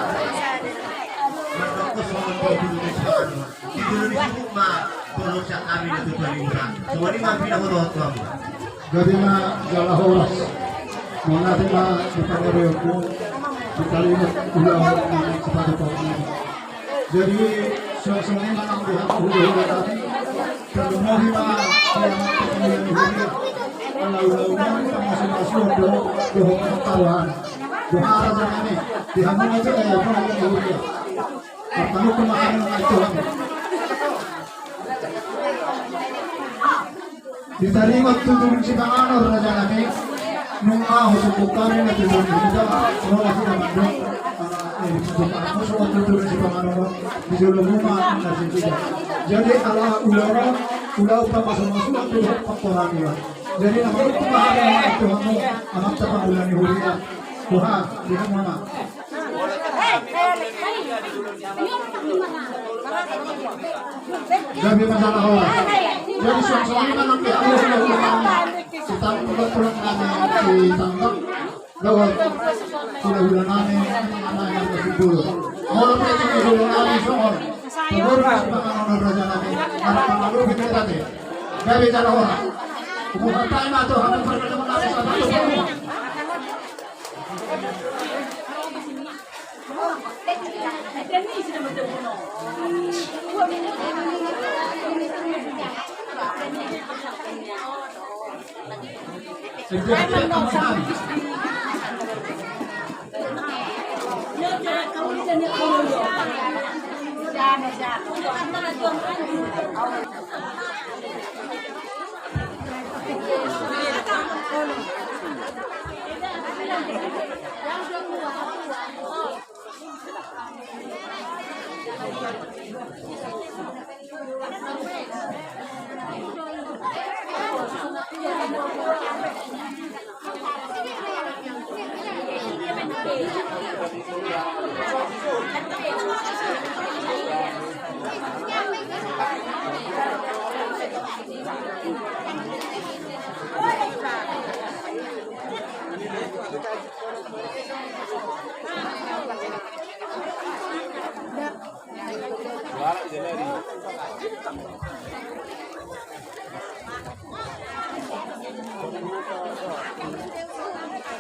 Mandok songon tutu di sipanganon. Di dulu di suku ma. Songon sian hami na tutu hami mura. Songon i ma pinabotohon tu hamu. Jadi ma jala horas. Mauliate ma di panggabeanmu. Di kalimat ulaon nami sipatupaon nami. Jadi songon i ma nang di hamu hulahula nami. Tarlumobi ma di amanta pangula ni huria. Ala ulaon nami pamasumasuon do dohot pangatahuan. Boha raja nami di hamu na jala hulahula ni huria. Martanuk ma hami nang tu hamu. Ditaringot tutur sipanganon raja nami. Nunga hutumbuk hami na tutur hita. Nunga hita mandok. Tutur sipanganon di jolo muna na sitida. Jadi ala ulaon, ulaon pamasumasuon tu pangkoran iba. Jadi na maruntuk ma hami nang tu hamu amanta pangula ni huria. Boha di hamu ma. Gabe ma jala horas. Jadi songon i ma nang di hamu hulahula nami. Sitambang, hulahula nami sitambang. Dohot hulahula nami, nang nang simbolo. Molo pe di hulahula nami songon. Tutur sipanganon raja nami. Harap mangalupi hita te. Gabe jala horas. Hupasahat ma tu hamu parjolo nami.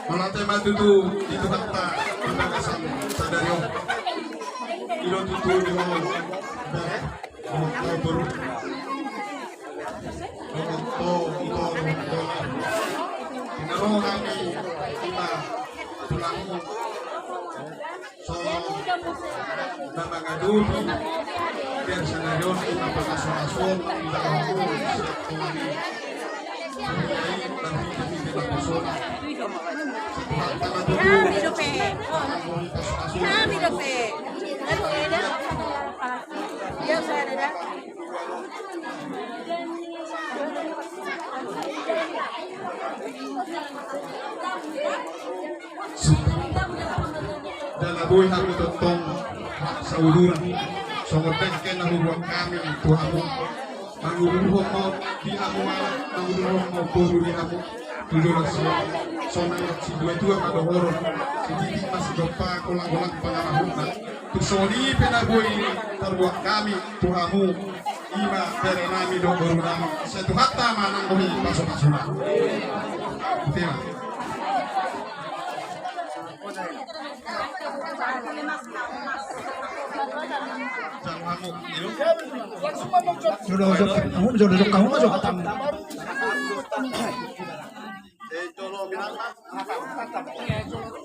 Mauliate ma tutu di Tuhanta di bagasan sadari on. I do tutu di ho bere, di ho boru. Di ho ito, di ho boru. Di ho hami, di ho tulang. Songon na mangadopi di ari sadari on, ima pamasumasuon di dalan on sian Tuhan i. Hami dope. Hami dope. Iya, saya ada. Jala boi hami tongtong saudara, songon dengke na hubuat hami tu hamu. Manguduruhon ma di hamu anak, manguduruhon ma boru di hamu. Tu joloan on songon na situatua mandohoron, sititi ma sigompa, holang-holang pangarahutna. Tung songon i pe na boi tarbuat hami tu hamu, ima bere nami dohot boru nami. Sai Tuhanta ma nang boi pasu-pasuna. Ute ma. Jalo hamu, ilo. Jolo, jolo, jolo, jolo, jolo, jolo. Eh, jolo, bilang,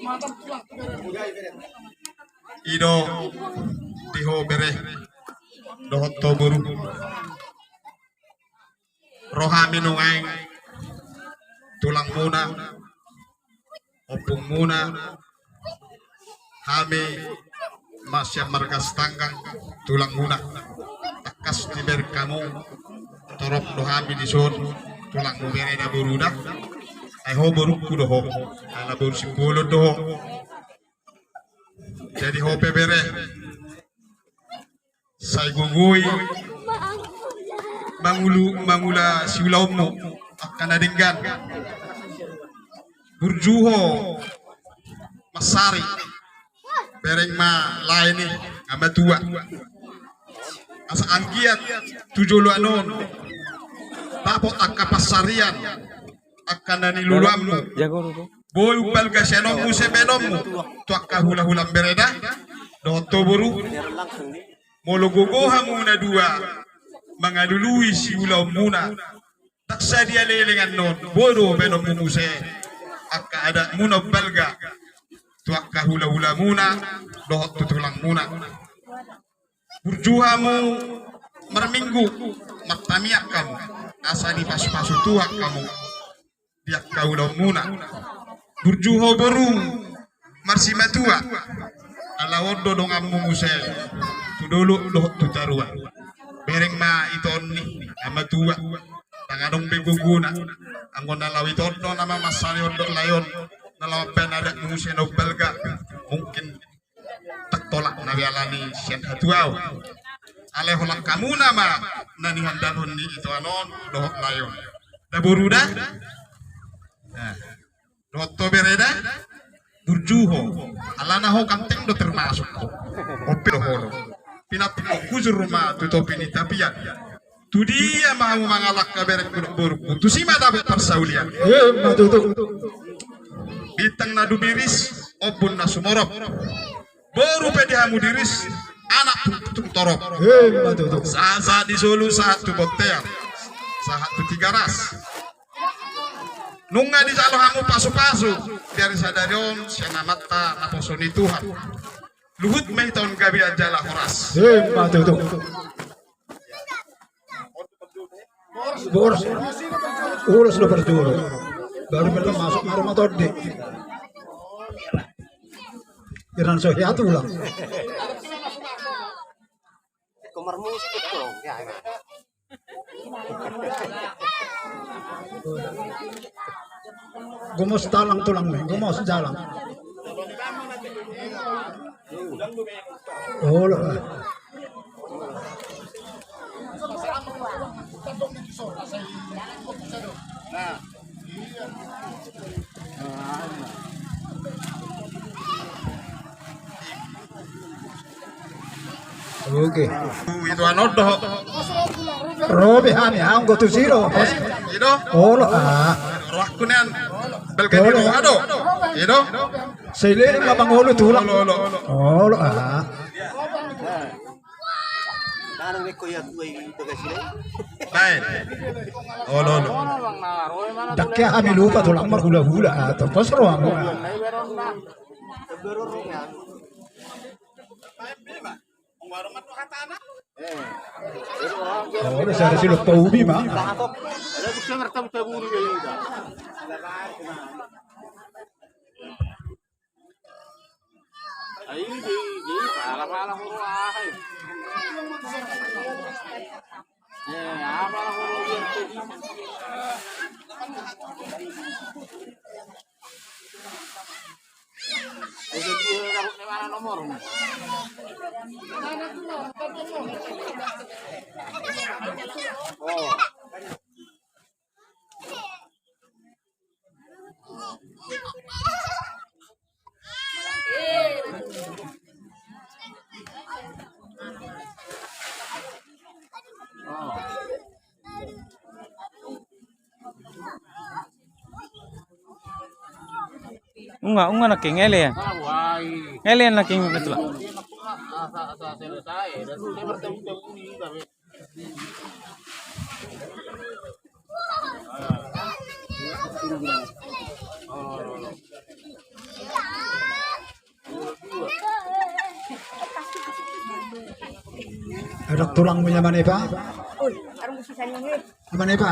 Mas. I do di ho bere dohot ho boru. Ro hami nuaeng tulangmuna, ompungmuna, hami ma sian marga Sitanggang tulangmuna. Tangkas dibereng hamu torop do hami dison, tulangmu bere da boru da. Ai ho borungku do ho, ala boru Simbolon do ho. Jadi ho pe bere, sai gogoi mangula, mangula siulaonmu angka na denggan. Burju ho mansari, bereng ma lae ni, nga matua. Asa anggiat tu joloan on dapot angka pansarian angka na niluluanmu. Boi umbalga sian on muse baenonmu tu angka hulahula, bereda dohot ho boru. Molo gogo hamu na dua mangalului siulaonmuna, ndang sadia leleng annon, boi do baenonmu muse angka adatmuna umbalga tu angka hulahulamuna dohot tu tulangmuna. Burju hamu marminggu, martamiang hamu, asa dipasupasu Tuhan hamu di angka ulaonmuna. Burju ho boru marsimatua, ala on do donganmu muse tu dolok dohot tu toruan. Bereng ma ito on ni hamatua, ndang adong be gogona. Anggo na laho ito on do na mamansarion dohot lae on, na laho mambaen adatmu muse na umbalga, mungkin ndang tolap na be alani sian hatuaon. Alai holan hamuna ma na nihandalhon ni itoan on dohot lae on. Da boru da? Nah. Dohot ho bereda, burju ho. Alana ho ganteng do termasuk ho. Ope do ho do. Pinantikhon hujur ma tu topi ni tapian. Tudia ma hamu mangalangka berengku dohot borungku, tusi ma dapot parsaulian. Ima tutu. Bintang na dumiris, ombun na sumorop. Boru pe di hamu diris, anak tung torop. Ima tutu. Sahat-sahat ni solu, sahat tu bontean, sahat tu Tigaras. Nunga dijalo hamu pasupasu di ari sadari on sian Amanta naposo ni Tuhan. Luhut ma ito on gabe jala horas. Ima tutu. Boras. Ulos do parjolo. Baru berarti masuk ke rumah Tondi. Kiran so hea tulang. Komar musik betul. Ya, ya. Gomos talang tulang ni, gomos jalang. Olo. Oke. Ito annon do. Ro be hami, anggo tusi ro. Ido. Olo, ah. Rohakku nian. Balga ni roha do. Ido. Sai leleng ma mangolu tulang. Olo, olo. Olo, ah. Baen. Olo, olo. Ndang hea hami lupa tulang marhulahula, ah, tongkos rohamu. Oh, udah sehari sih lupa ubi, Mak. Nunga, nunga nangkin, ngelean. Ngelean nangkin, betul. Adong tulangmu, Ama Nepa? Oi, adong sisa ni. Ama Nepa.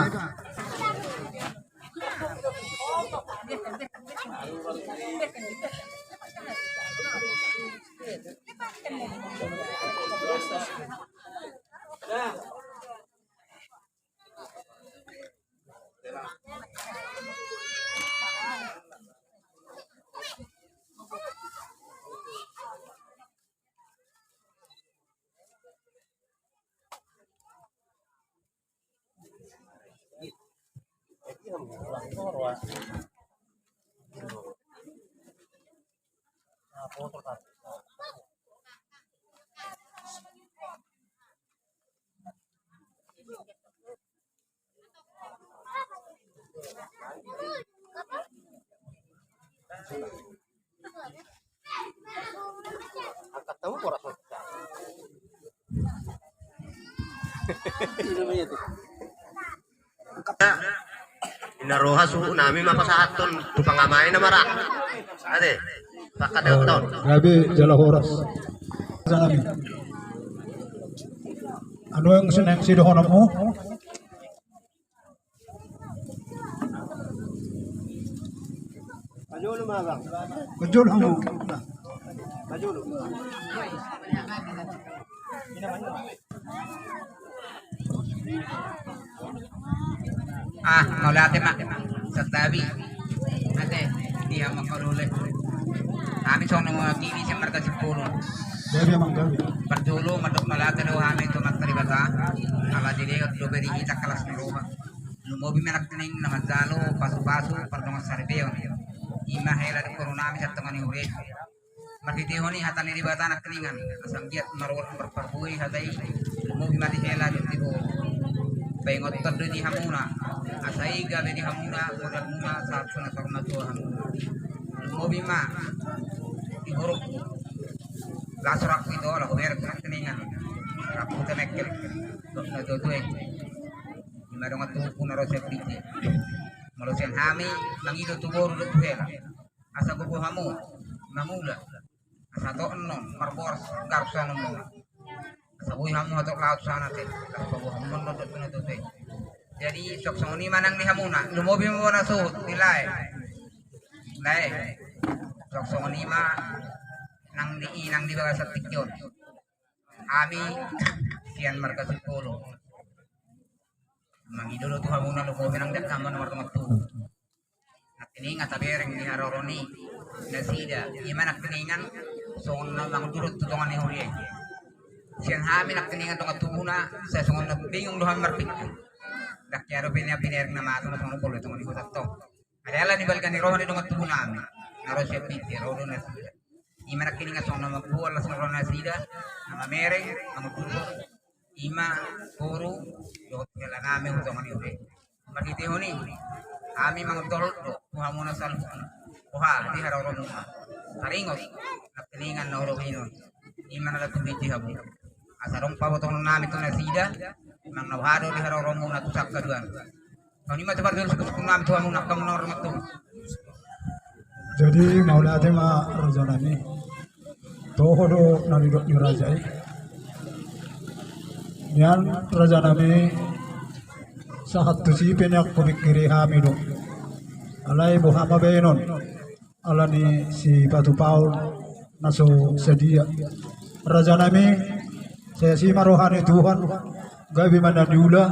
Ina roha suhut nami ma pasahathon tu pangamai na mara. Ate, pakat dahut on. Gabe jala horas. Raja nami. Anu yang seneng sidohononmu. Maju lu, Abang. Maju lu, Abang. Maju lu. Ah, mauliate ma. Santabi. Ate, dia mangkalule. Hami songon na mewakili sian marga Sipulung. Gabe, Abang, gabe. Parjolo mandok mauliate do hami tu Amanta Debata. Ala dilehon dope di hita las ni roha. Lumobi ma nangkining na manjalo pasupasu pardongan saripeon. I ma hela dohot boru nami sian tonga ni huria i. Marhitehon i hata ni Debata nangkiningan, asa anggiat marurat marparbue hata i, lumobi ma di hela dohot di boru. Paingothon do i di hamuna, asa i gabe di hamuna modalmuna sahat tu na saur matua hamuna. Lumobi ma di borungku. Las rohangku ito, laho bereng nangkiningan. Rap huta mengkel dohot na tuatua i. I ma dongan tubuku na ro sian Pite. Molo sian hami mangido tu boru dohot tu hela, asa gogo hamu mangula, asa hatop annon marboras garup sian annon. Asa boi hamu hatop laho tu sana ate, asa paboa hamu annon dohot na tuatua i. Jadi suang songon i ma nang di hamuna, lumobi ma bona suhut di lae. Lae, suang songon i ma nang di i nang di bagasan tingki on. Hami sian marga Sipulung mangido do tu hamuna, lumobi nang di angka hamu na mardongan tubu. Nangkiningan tabereng di haroro ni nasida, i ma nangkiningan songon na mangudurhon tu tonga ni huria i. Sian hami nangkiningan dongan tubuna, sai songon na bingung do hami marpingkir. Ndang hea dope nian binereng na mate ma songon na pola tonga ni huta tong. Alai ala ni balga ni roha ni dongan tubu nami na ro sian Pite, ro do nasida. I ma nangkiningan songon na mamboan las ni roha nasida, na mamereng, mangudurhon, i ma boru dohot hela nami tu tonga ni huria i. Marhitehon i hami mangondohon do tu hamuna saluhutna. Boha di haroromuna, taringot nangkiningan na ro hinon, i ma na laho tu Pite hamu. Asa adong pabotohonon nami tu nasida, manang na boha do di haroromuna tu sangkaduana. Songon i ma tu parjolo sungkunsungkun nami tu hamu na angka muna marnongantubu. Jadi mauliate ma raja nami. Toho do na nidok ni raja i. Nian raja nami, sahat tusi pe nian hupingkiri hami do. Alai boha ma baenon ala ni sipatupaon na so sadia. Raja nami, sai asi ma roha ni Tuhan, gabe ma na niula.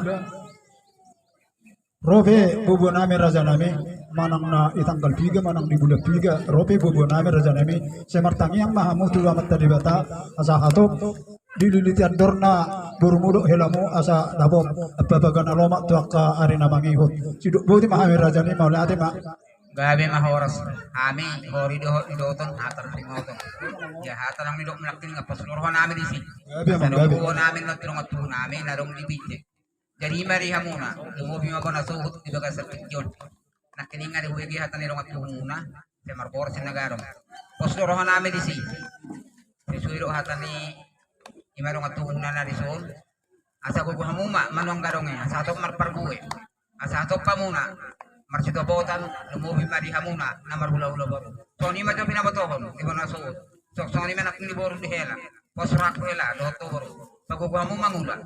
Ro pe buabua nami raja nami, manang na i tanggal piga manang di bulan piga, ro pe buabua nami raja nami, sai martangiang ma hamu tu Amanta Debata asa hatop dililiti andorna borumu dohot helamu asa dapot ambabaga na lomak tu angka ari na mangihut. Sidok boti ma hami raja nami, mauliate ma. Gabe ma horas. Hami hori dohot nidoton hata do singoton. Ia hata nang nidok mulak ini ngapos lorho nami disi. Gabe ma, gabe. Sadok nami na tu dongan tubu nami na adong di Pite. Jadi i ma di hamuna, lumobi ma bona suhut di bagasan tingki on. Nangkiningan di hubege hata ni dongan tubumuna, sai marboras sian na gadong. Pos do roha nami disi. Sesuai do hata ni i ma dongan tubumuna na dison. Asa gogo hamu ma manuang gadong i, asa hatop marparbue. Asa hatop hamuna marsitopotan, lumobi ma di hamuna na marhulahula boru. Songon i ma jo pinabotohon di bona suhut. Songon i ma nangkin di boru di hela. Pos rohangku hela dohot tu boru. Pagogo hamu mangula.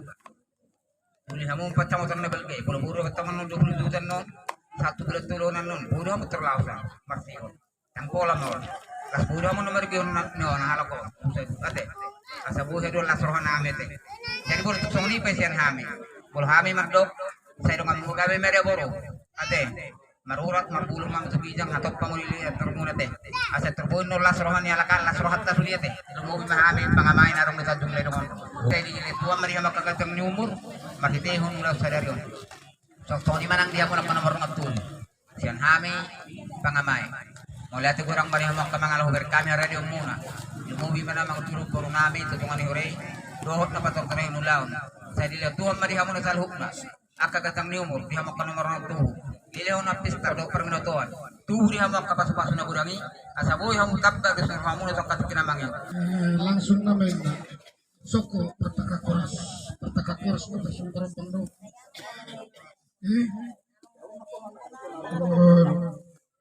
Uli hamu pansamotan na balga i, polo boru dapat taman non dua puluh juta non, satu bulan tolonan non, boru hamu terlaosan marsihol. Tangkola non. Las boru hamu na margihon na, na halak on. Ate. Asa boha do las roha nami ate. Jadi boru tuk songon i pe sian hami. Molo hami mandok, sai donganmu gabe ma dia boru. Ate. Marurat, marbulung ma tu ginjang, hatop hamu dilehon antormuna ate. Asa tor boi annon las roha ni halak an, las rohanta sude ate. Lumobi ma hami pangamai na adong di Tanjung Ledong on. Sai dilehon Tuhan ma di hamu angka ganjang ni umur, marhitehon ulaon sadari on. Songon i ma nang di hamu angka na mardongan tubu. Sian hami pangamai. Mauliate godang ma di hamu angka mangalaho bereng hami haradionmuna. Lumobi ma na mangudurhon boru nami tu tonga ni huria i. Dohot na patortorehon ulaon. Sai dilehon Tuhan ma di hamu na saluhutna angka ganjang ni umur, di hamu angka na mardongan tubu. Dilehon na pesta dohot parminotoan. Tubu di hamu angka pasupasu na godang i, asa boi hamu tangkas di suru hamu na tongkat kinamang i. Eh, langsung nama inna. Soko, pertaka koras, pertaka koras, pertaka koras, pertaka koras. Eh?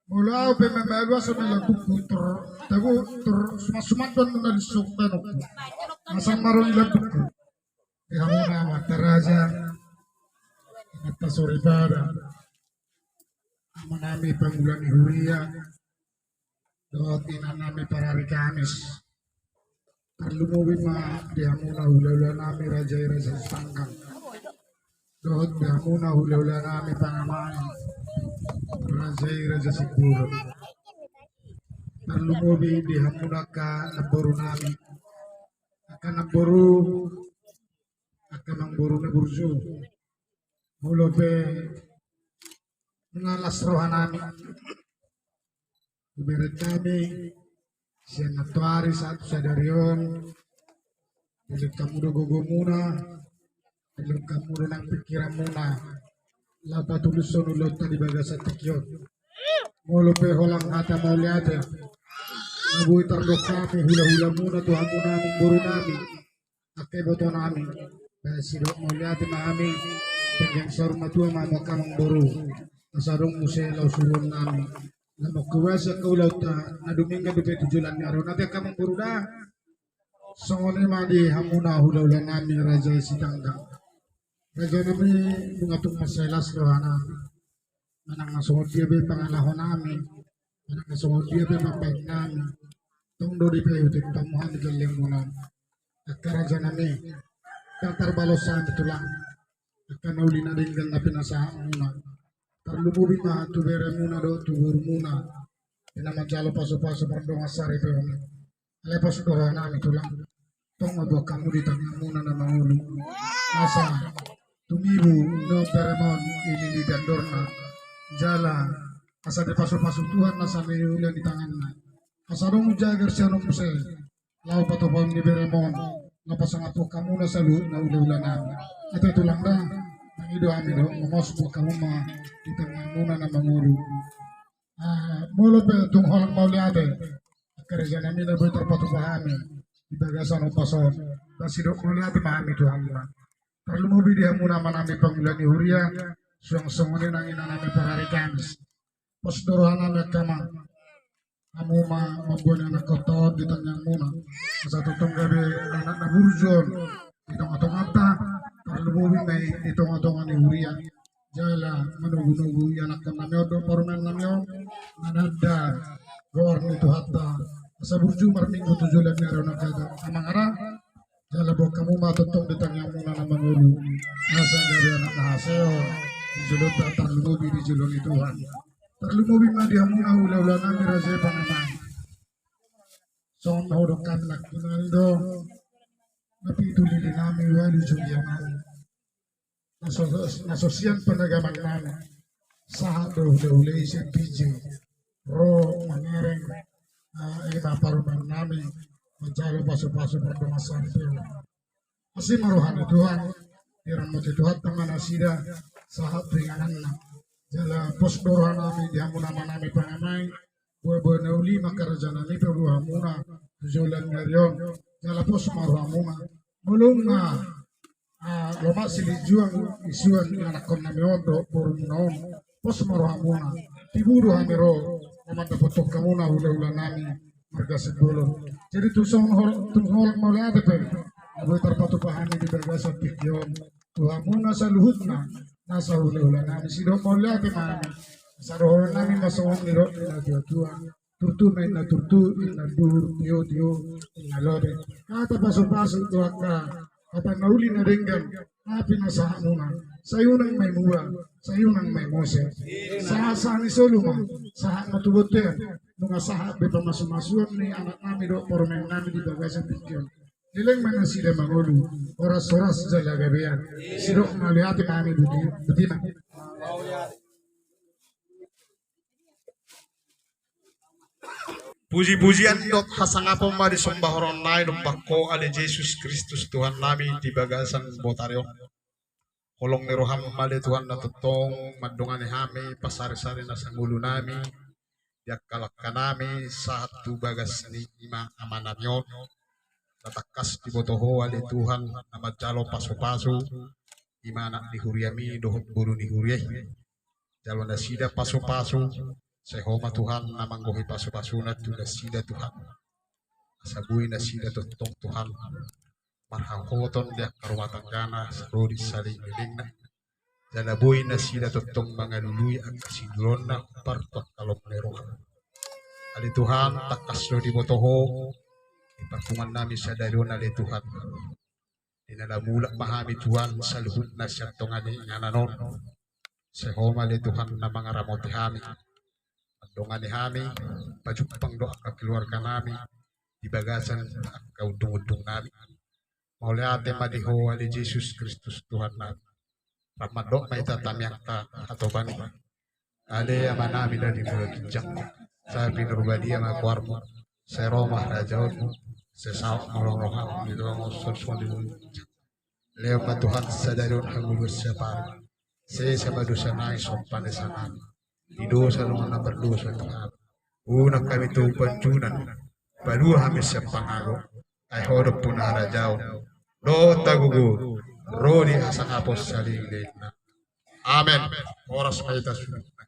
Molo au pe membalu asa mela buku tur tabu tur suman-suman don na lisuk banuk. Asa maroni la buku. Di hamuna amanta raja, amanta soripada, amanami pangula ni huria, dohot inanami parari Kamis. Tarlumobi ma di hamuna hulahulanami raja i Raja Sitanggang. Dohot di hamuna hulahulanami pangamai raja i Raja Simbolon. Tarlumobi di hamuna angka namborunami. Angka namboru, angka amangboru na burju. Molo pe nunga las rohanami. Hubereng hami sian antoari sahat tu sadari on. Dilehon hamu do gogomuna, dilehon hamu do nang pingkiranmuna. Laho patulushon ulaonta di bagasan tingki on. Molo pe holan hata mauliate na boi tardok hami hulahulamuna tu hamuna amangborunami, angka ibotonami. Ba sidok mauliate ma hami, denggan saur matua ma hamu angka amangboru. Asa adong muse laho suruonnami. Na mangkobasi angka ulaonta na dumenggan dope tu joloan ni ari on, ate angka amangboru da. Songon i ma di hamuna hulahulanami raja i Sitanggang. Rajanami, nunga tung mansai las rohanami. Manang na songon dia pe pangalahonami, manang na songon dia pe pambahenonnami, tong do dipaihutihut hamu hami gellengmuna on. Angka rajanami, ndang tarbalos hami tulang, angka na uli na denggan na pinasahatmuna. Tarlumobi ma tu beremuna dohot tu borumuna, di na manjalo pasupasu pardongansaripeon. Alai pos do rohanami tulang, tong ma boan hamu di tangiangmuna na mangolu. Asa tumibu na berem on i lili di andorna, jala asa dipasupasu Tuhan nasa niula ni tanganna. Asa adong jagar sian on muse laho patupaon ni berem on, laho pasangaphon hamuna saluhutna hulahulanami. Ate tulang da, mangido hami do, mamos boan hamu ma di tangiangmuna na mangolu. Ah, molo pe tung holan mauliate angka rajanami na boi tarpatupa hami di bagasan ombas on, ba sidok mauliate ma hami tu hamuna. Tarlumobi di hamuna amanami pangula ni huria, suang songon i nang inanami parari Kamis. Pos do rohanami angka amang, hamu ma mamboan ni anakhonta on di tangiangmuna, asa tongtong gabe anak na burju on di tongatonganta, tarlumobi ma i di tongatonga ni huria. Jala manogunogu ianakhonnami on dohot parumaennami on, mananda goar ni Tuhanta, asa burju marminggu tu joloan ni ari on angka amang, ara. Jala boan hamu ma tongtong di tangiangmuna na mangolu, asa gabe anak na hasea di joloanta, tarlumobi di jolo ni Tuhan. Tarlumobi ma di hamuna hulahulanami raja i pangamai. Songon na hudok hami nangkiningan do, na pitu lilinami, ualu jurianami, na so, na so sian panagamannami, sahat do hulahula i sian P J ro mangereng, ah, ima parumaennami manjalo pasupasu pardongansaripeon. Asi ma roha ni Tuhan, diramoti Tuhanta ma nasida sahat tu ingananna. Jala pos do rohanami di hamuna amanami pangamai, boaboa na uli ma angka rajanami paboa hamuna tu joloan ni ari on. Jala pos ma rohamuna. Molo nunga, ah, lomak silinjuang isuan ni anakhonnami on dohot borumuna on, pos ma rohamuna. Tibu do hami ro, na mandapothon hamuna hulahulanami marga Simbolon. Jadi tung songon hol-, tung holan mauliate pe na boi tarpatupa hami di bagasan tingki on tu hamuna saluhutna nasa hulahulanami, sidok mauliate ma hami. Asa dohononnami ma songon nidok ni natuatua: Turtu ma inna turtu, inna duhur, tiotio inna lode. Hata pasupasu tu angka hata na uli na denggan na pinasahatmuna, sai unang ma i muba, sai unang ma i mose. Sahat, sahat ni solu ma, sahat ma tu bontean. Nunga sahat be pamasumasuon ni anaknami dohot parumaennami di bagasan tingki on. Leleng ma nasida mangolu, horas-horas jala gabean. Sidok mauliate ma hami, botima. Pujipujian dohot hasangapon ma di somba horong nai dompak Ho ale Jesus Kristus Tuhannami di bagasan botari on. Holong ni roham ma ale Tuhan na tongtong mandongani hami, pasarisari na sangolu nami, di angka langka nami, sahat tu bagas ni ima amanami on. Na tangkas diboto Ho ale Tuhan na manjalo pasupasu, ima anak ni huriami dohot boru ni huria i. Jalo nasida pasupasu, sai Ho ma Tuhan na manggohi pasupasuna tu nasida Tuhan. Asa boi nasida tongtong Tuhan marhahoton di angka rumah tanggana, ro di saleleng ni lelengna. Jala boi nasida tongtong mangalului angka siduloanna, hombar tu angka lomo ni roha. Ale Tuhan, tangkas do diboto Ho di parpunguan nami sadari on ale Tuhan. Di na lam mulak ma hami Tuhan saluhutna sian tonga ni inganan on. Sai Ho ma ale Tuhan na mangaramoti hami, mandongani hami, pajumpang do angka keluarga nami di bagasan angka undung-undung nami. Mauliate ma di Ho ale Jesus Kristus Tuhan nami. Rap mandok ma hita tamiangka hatopan i. Ale Amanami na di banua ginjang, sai pinarbadia ma goarmu, sai ro ma harajaonmu, sai saut ma rohamu di banua on songon i di banua ginjang. Lehon ma Tuhan sadari on hangoluan siapari. Sesa ma dosa nami songon panesanami di dosa ni na pardosa tu hami. Unang hami togop pangunjunan, palua hami sian pangago. Ai Ho do ompung ni harajaon dohot hagogoon, ro di hasangapon saleleng ni lelengna. Amen. Horas ma hita sude.